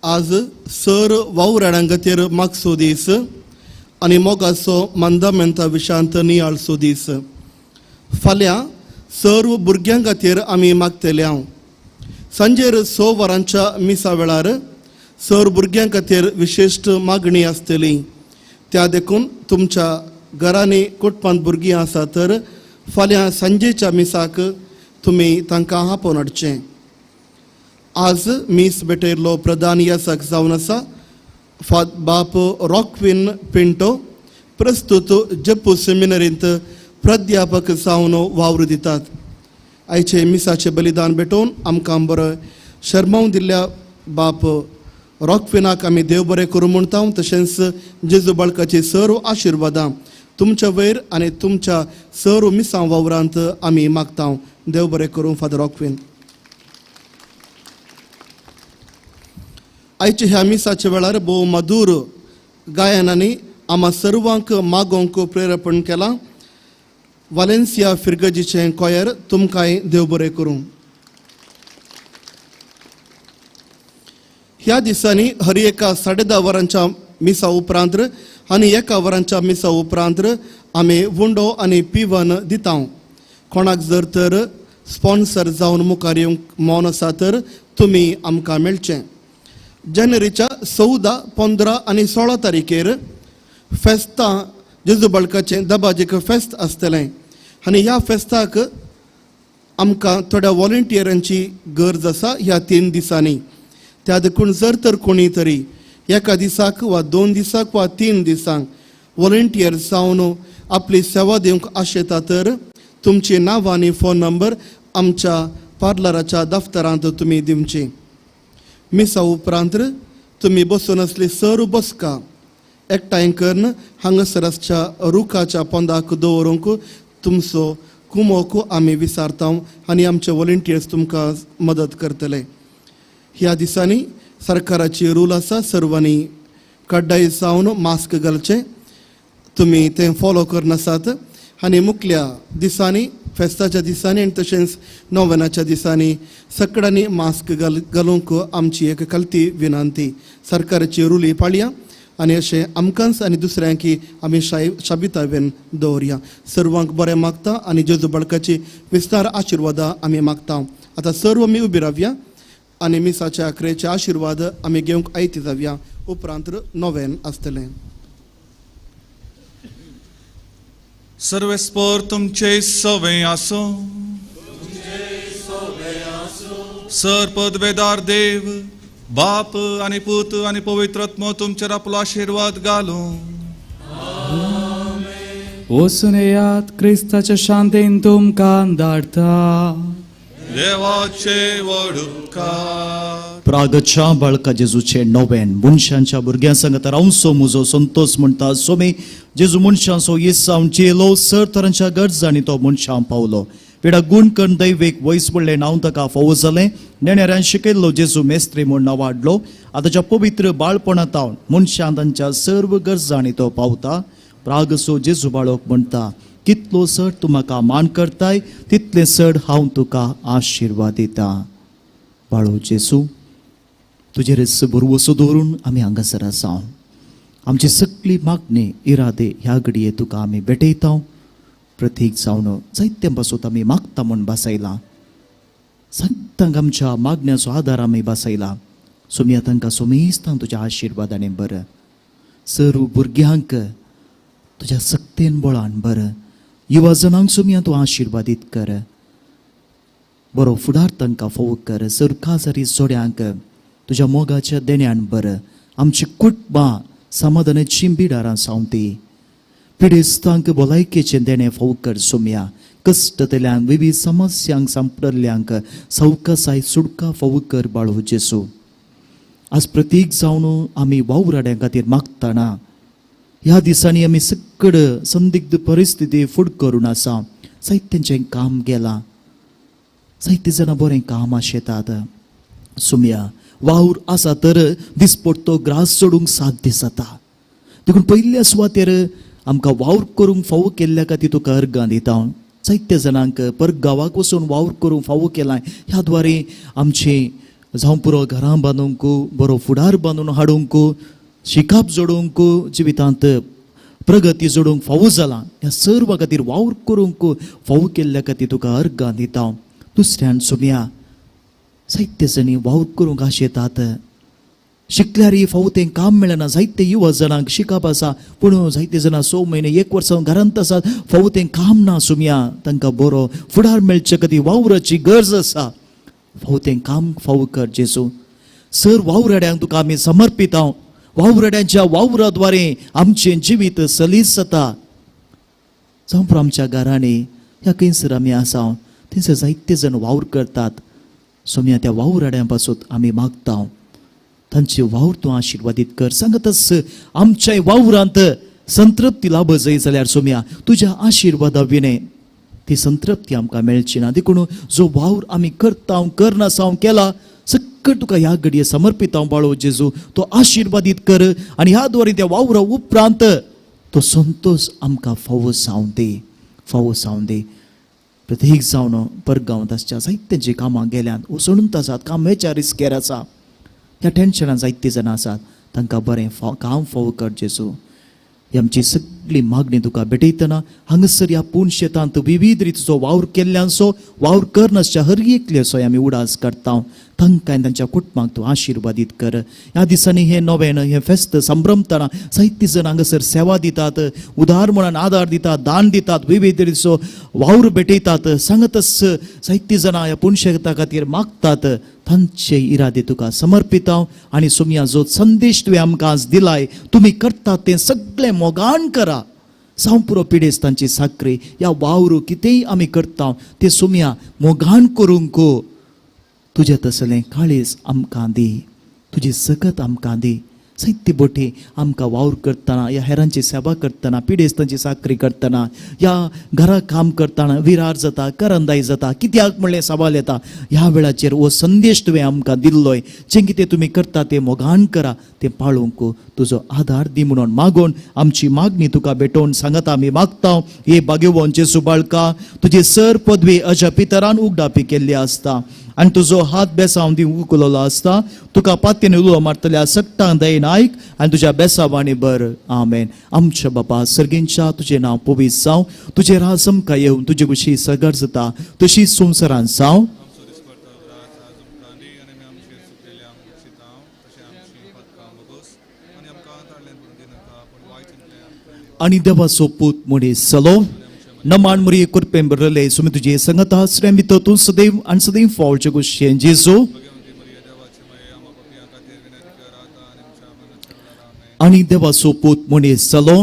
O: आज सर वावराडां खातीर मागचो दीस आनी मोगाचो मंदामेंता विशांत नियाळचो दीस. फाल्यां सर्व भुरग्यां खातीर आमी मागतले हांव. सांजेर 6 वरांच्या मिसा वेळार सर भुरग्यां खातीर विशिश्ट मागणी आसतली. त्या देखून तुमच्या घरांनी कुटुंबांत भुरगीं आसा तर फाल्यां सांजेच्या मिसाक तुमी तांकां आपोवन हाडचें. आज मीस भेटयल्लो प्रधान यासक जावन आसा बाप रॉकविन पिंटो, प्रस्तुत जप्पू सेमिनरींत प्राध्यापक जावन वावर दितात. आयचे मिसाचें बलिदान भेटोवन आमकां बरो शर्मावन दिल्ल्या बाप रॉकविनाक आमी देव बरें करूं म्हणटा. तशेंच जेजू बाळकाची सर्व आशिर्वादां तुमच्या वयर आनी तुमच्या सर्व मिसां वावरांत आमी मागता. देव बरें करूं फादर रॉकविन. आयच्या ह्या मिसाच्या वेळार भोव मधूर गायनांनी आमा सर्वांक मागोवंक प्रेरेपण केलां. वालेन्सिया फिरगजीचें कॉयर तुमकांय देव बरें करूं. ह्या दिसांनी हर एका 10:30 वरांच्या मिसा उपरांत आनी 1 वरांच्या मिसा उपरांत आमी वुंडो आनी पिवन दिता. कोणाक जर तर स्पॉन्सर जावन मुखार येवंक मौन आसा तर तुमी आमकां मेळचें. जानेवारीच्या 14, 15 आनी 16 तारखेर फेस्तां जेजू बाळकाचें दबाजीक फेस्त आसतलें आनी ह्या फेस्ताक आमकां थोड्या वॉलंटियरांची गरज आसा ह्या 3 दिसांनी. त्या देखून जर तर कोणी तरी एका दिसाक वा 2 दिसाक वा 3 दिसांक वॉलंटियर जावन आपली सेवा दिवंक आशेता तर तुमची नांव आनी फोन नंबर आमच्या पार्लराच्या दफ्तरांत तुमी दिवची. मिसा उपरांत तुमी बसून आसली सर्व बसका एकठांय करून हांगासर आसच्या रुखाच्या पोंदाक दवरूंक तुमचो कुमोक आमी विसारता आनी आमचे वॉलंटियर्स तुमकां मदत करतले. ह्या दिसांनी सरकाराची रूल आसा सर्वांनी कड्डाय जावन मास्क घालचें, तुमी तें फॉलो करनासात आनी मुखल्या दिसांनी फेस्ताच्या दिसांनी आनी तशेंच नोवेनाच्या दिसांनी सगळ्यांनी मास्क घालूंक आमची एक कलती विनंती. सरकाराची रुली पाळया आनी अशें आमकांच आनी दुसऱ्यांकी आमी शाबितावेन दवरया. सर्वांक बरें मागता आनी जेजू बाळकाची विस्तार आशिर्वादां आमी मागता. आतां सर्व आमी उबी रावया आनी मिसाच्या आखरेचे आशिर्वाद आमी घेवंक आयती जावया. उपरांत नोवेन आसतलें.
B: सर्वेस्पर तुमचे सवे आसो. सर पदवेदार देव बाप आनी पूत आनी पवित्र आत्मो तुमचेर आपलो आशिर्वाद घालूं.
G: वचून येयात, क्रिस्ताच्या शांतीन तुमकां धाडटा.
B: देवाचे व्हड उपकार.
L: प्रागच्या बाळका जेजूचे नोवेन मनशांच्या भुरग्यां सांगता रावसो म्हजो संतोष म्हणटा सोमी जेजू मनशांचो येसांव चेलो सर तरांच्या गरजांनी तो मनशां पावलो. पिडा गूण करून दैवेक वयस पडलें नांव ताका फावो जालें. नेणेऱ्यान शिकयल्लो जेजू मेस्त्री म्हूण नांव हाडलो. आतांच्या पवित्र बाळपणांत मनशां तांच्या सर्व गरजांनी तो पावता. प्रागसो जेजू बाळक म्हणटा कितलो चड तूं म्हाका मान करताय तितलें चड हांव तुका आशिर्वाद दिता. बाळो जेजू तुजेर भरवसो दवरून आमी हांगासर आसा. आमची सगळी मागणी इरादे ह्या घडये तुका आमी भेटयता. प्रतीक जावन जायते पासून आमी मागता म्हूण बसयला. सगळ्यांक आमच्या मागण्याचो आदार आमी बसयला. सोमया तांकां सोमेस्तां तुज्या आशिर्वादांनी बरं. सर्व भुरग्यांक तुज्या सक्तेन बळान बरं. युवा जणांक सोमया तूं आशिर्वादीत कर. बरो फुडार तांकां फावो कर. सर्व काजारी जोड्यांक तुज्या मोगाच्या देण्यान बरं. आमची कुटुंबां समाधानाची बिडारां सावती. पिडेस्तांक भलायकेचें देणें फावो कर सोमया. कश्टतल्यांक विवीध समस्यांक सांपडल्ल्यांक सवकासाय सुटका फावो कर बाळो जेजू. आज प्रतीक जावन आमी वावराड्यां खातीर मागतना ह्या दिसांनी आमी सकड संदिग्ध परिस्थिती फुड करून आसा. जायत्यांचें काम गेलां, जायते जाणां बरें काम आशेतात. सुमया वावर आसा तर दिसपडतो ग्रास चडूंक साध्य जाता. देखून पयल्या सुवातेर आमकां वावर करूंक फावो केल्ल्या खातीर तुका अर्गां दिता. जायत्या जाणांक परगांवाक वचून वावर करूंक फावो केलां. ह्या द्वारे आमचें जावं पुरो घरां बांदूंक, बरो फुडार बांदून हाडूंक, शिकाप जोडूंक, जिवितांत प्रगती जोडूंक फावो जालां. ह्या सर्व खातीर वावर करूंक फावो केल्ल्या खातीर तुका अर्गां दिता. दुसऱ्यान सुमया जायते जाणी वावर करूंक आशेतात. शिकल्यार फावो तें काम मेळना. जायते युवा जाणांक शिकप आसा पूण जायते जाणां 6 म्हयने 1 वर्सां घरांत आसात, फावो तें काम ना. सुमया तांकां बरो फुडार मेळचे खातीर वावराची गरज आसा. फावो तें काम फावो कर जेजू. सर वावराड्यांक तुका आमी समर्पित. वावराड्यांच्या वावरा द्वारे आमचें जिवीत सलीस जाता. जावं आमच्या घरांनी ह्या खंयसर आमी आसा थंयसर जायते जाण वावर करतात. सोम्या त्या वावराड्यां पासून आमी मागता तांचे वावर तूं आशिर्वादीत कर. सांगतच आमच्या वावरांत संतृप्ती लाभ जाय जाल्यार सोम्या तुज्या आशिर्वादा विणे ती संतृप्ती आमकां मेळची ना. देखून जो वावर आमी करता करनासा केला सक्कट तुका ह्या घडये समर्पित हांव बाळो जेजू, तो आशिर्वादीत कर आनी ह्या द्वारे त्या वावरा उपरांत तो संतोश आमकां फावो जावं दी, फावो जावं दी. प्रत्येक जावन परगांवांत आसच्या जायत्यांची कामां गेल्यात, उसणून आसात, कामाच्या रिस्केर आसा, ह्या टेन्शनान जायते जाणां आसात. तांकां बरें काम फावो कर जेजू. ही आमची सगळी मागणी तुका भेटयतना हांगासर ह्या पूण शेतांत विविध रितीचो वावर केल्ल्यांचो वावर करनासच्या हर एकल्याचो आमी उडास करता. तांकां आनी तांच्या कुटुंबाक तूं आशिर्वादीत कर. ह्या दिसांनी हें नवें हें फेस्त संभ्रमतना जायते जाण हांगासर सेवा दितात, उदार म्हणून आदार दितात, दान दितात, विविध रितीचो वावर भेटयतात. सांगतच जायते जाणां ह्या पुणशेता खातीर मागतात. तांचे इरादे तुका समर्पित हांव आनी सोमया जो संदेश तुवें आमकां आज दिलाय तुमी करतात तें सगळें मोगान करा. जावं पुरो पिडेस्तांची साकरी ह्या वावरू कितेंय आमी करता तें सोमया मोगान करूंक तुजें तसलें काळीज आमकां दी, तुजी सकत आमकां दी. जायते बोटी आमकां वावर करतना ह्या हेरांची सेवा करतना, पिडेस्तांची साकरी करतना, ह्या घरा काम करतना विरार जाता, करंदाय जाता, कित्याक म्हणलें सवाल येता. ह्या वेळाचेर हो संदेश तुवें आमकां दिल्लोय जें कितें तुमी करता तें मोगान करा, तें पाळूंक तुजो आदार दी म्हणून मागून आमची मागणी तुका भेटोवन सांगता आमी मागता. हे भाग्यवंत जेजू बाळका, तुजी सर पदवी अज्या पितरान उगडापी केल्ली आसता आनी तुजो हात बेसांव दी उखललो आसता. तुका पातयेन उलो मारतल्या सट्टां दयेन आयक आनी तुज्या बेसावांनी बर. आमेन. आमच्या बापा सर्गींच्या, तुजें नांव पवित्र जावं, तुजें राज आमकां येवं, तुजे कुशी सगळ जाता तशी संवसारांत जावं. आनी देवाचो पूत मनीस जालो. नमान मुरी कुरपें बरले सुमी तुजे संगता आसलें भितर तूं सदैव आनी सदैव फावचे गोश्यें जेजू. आनी देवाचो पूत मनीस जालो.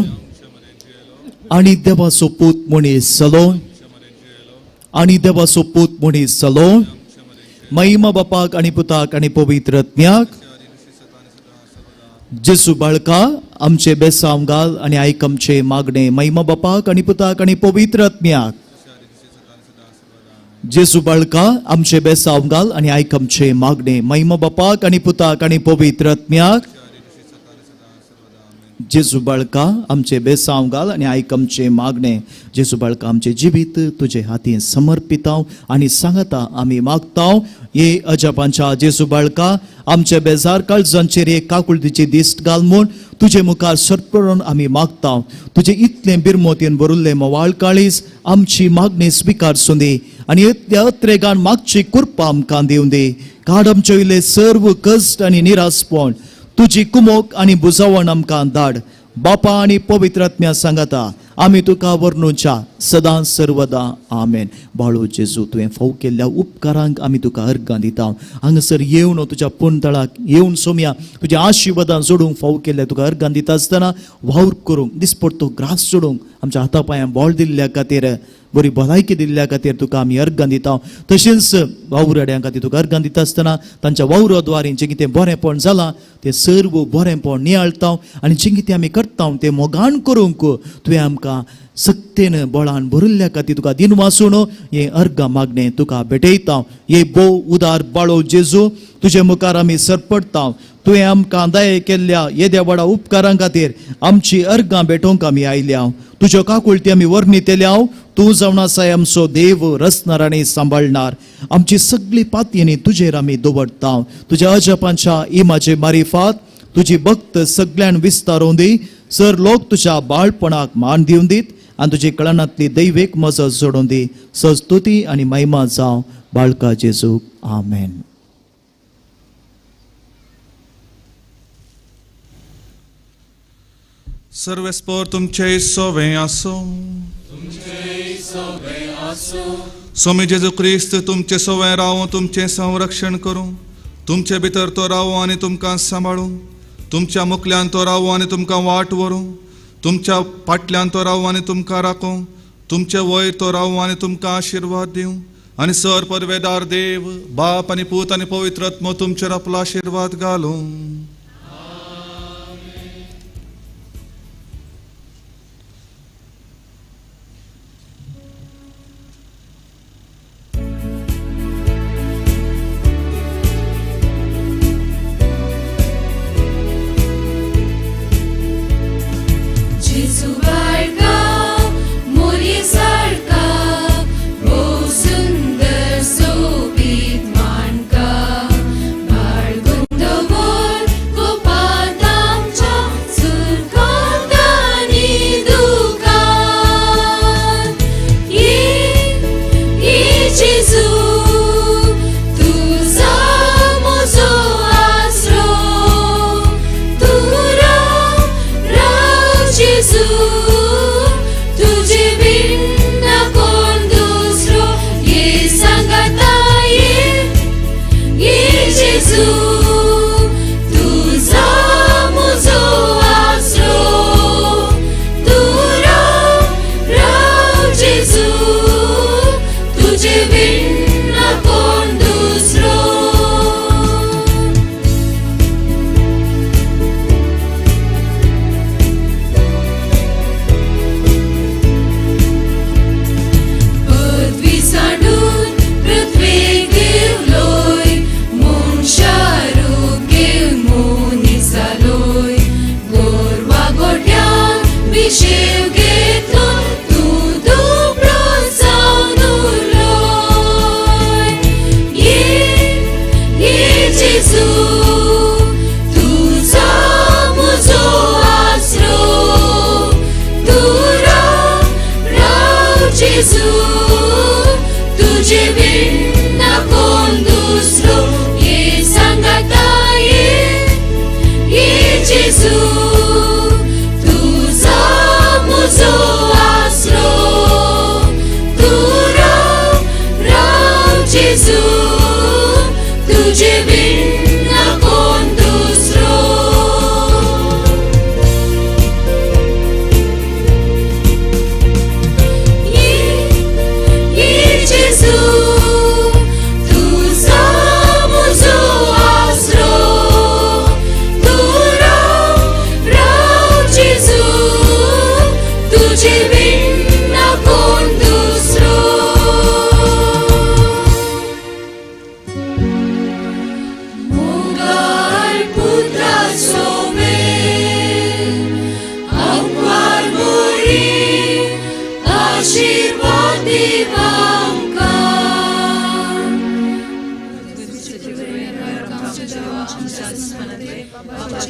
L: आनी देवाचो पूत मनीस जालो. आनी देवाचो पूत मनीस जालो. महिमा बापाक आनी पुताक आनी पवित्र आत्म्याक. जेजू बाळका आमचे बेसांव घाल आनी आयक आमचे मागणे. महिमा बापाक आनी पुताक आनी पवित्र आत्म्याक. जेजू बाळका आमचे बेसांव घाल आनी आयक आमचे मागणे. महिमा बापाक आनी पुताक आनी पवित्र आत्म्याक. जेजू बाळका आमचे बेसांव घाल आनी आयक आमचे मागणे. जेजू बाळका आमचे जिवीत तुजे हातीन समर्पिताव आनी सांगता आमी मागताव. हे अजापांच्या जेजू बाळका आमचे बेजार काळजांचेर एक काकुळतीची दिश्ट घाल म्हूण तुजे मुखार सरपळून आमी मागताव. तुजे इतलें बिरमोतीन भरिल्लें मोवाळ काळीज आमची मागणी स्विकार सुंदी आनी इतल्या अत्रेगान मागची कृपा आमकां दिवं दी. काड आमचे वयले सर्व कश्ट आनी निरासपण तुजी कुमोक आनी बुजावण आमकां धाड. बापा आनी पवित्र आत्म्या सांगता आमी तुका वर्णुच्या सदां सर्वदा. आमेन. बाळू जेजू तुवें फाव केल्ल्या उपकारांक आमी तुका अर्गां दिता. हांगासर येवन तुज्या पुणतळाक येवन सोमया तुज्या आशिर्वादान जोडूंक फाव केल्ल्या तुका अर्गां दिता आसतना वावर करूंक दिसपडतो ग्रास जोडूंक आमच्या हाता पांयां बोळ दिल्ल्या खातीर बरी भलायकी दिल्ल्या खातीर तुका आमी अर्गां दिता. तशेंच वावुरड्यां खातीर तुका अर्गां दिता आसतना तांच्या वावरा जें कितें बरेंपण जालां तें सर्व बरेंपण नियाळता आनी जें कितें आमी करता तें मोगान करूंक तुवें आमकां सक्तेन बळान भरिल्ल्या खातीर तुका दिनवासून हें अर्गां मागणें तुका भेटयता. हे भोव उदार बाळो जेजू, तुजे मुखार आमी सरपडटा. तुवें आमकां दया केल्ल्या येद्या व्हडा उपकारां खातीर आमची अर्गां भेटोवंक आमी आयल्या. तुज्यो काकुळटी आमी वर्णितल्या. तूं जावन आसाय आमचो देव, रचणार आनी सांबाळणार. आमची सगळी पातयेनी तुजेर आमी दवरता. तुज्या अजपांच्या इमाजे मारिफात तुजी भक्त सगळ्यान विस्तारोवन दी. सर लोक तुज्या बाळपणाक मान दिवन दीत आनी तुजी कळनांतली दैवेक मजत जोडून दी. सस्तुती आनी महिमा जावं बाळका जेजूक. आमेन.
B: सर्वेस्पर तुमचे सोवे आसो. स्वामी जेजू क्रिस्त तुमचे सोवे रावो, तुमचें संरक्षण करूं. तुमचे भितर तो रावो आनी तुमकां सांबाळूं. तुमच्या मुखल्यान तो रावो आनी तुमकां वाट व्हरूं. तुमच्या फाटल्यान तो रावो आनी तुमकां राखूं. तुमचे वयर तो रावो आनी तुमकां आशिर्वाद दिवं. आनी सर परवेदार देव बाप आनी पूत आनी पवित्र आत्मो तुमचेर आपलो आशिर्वाद घालूं.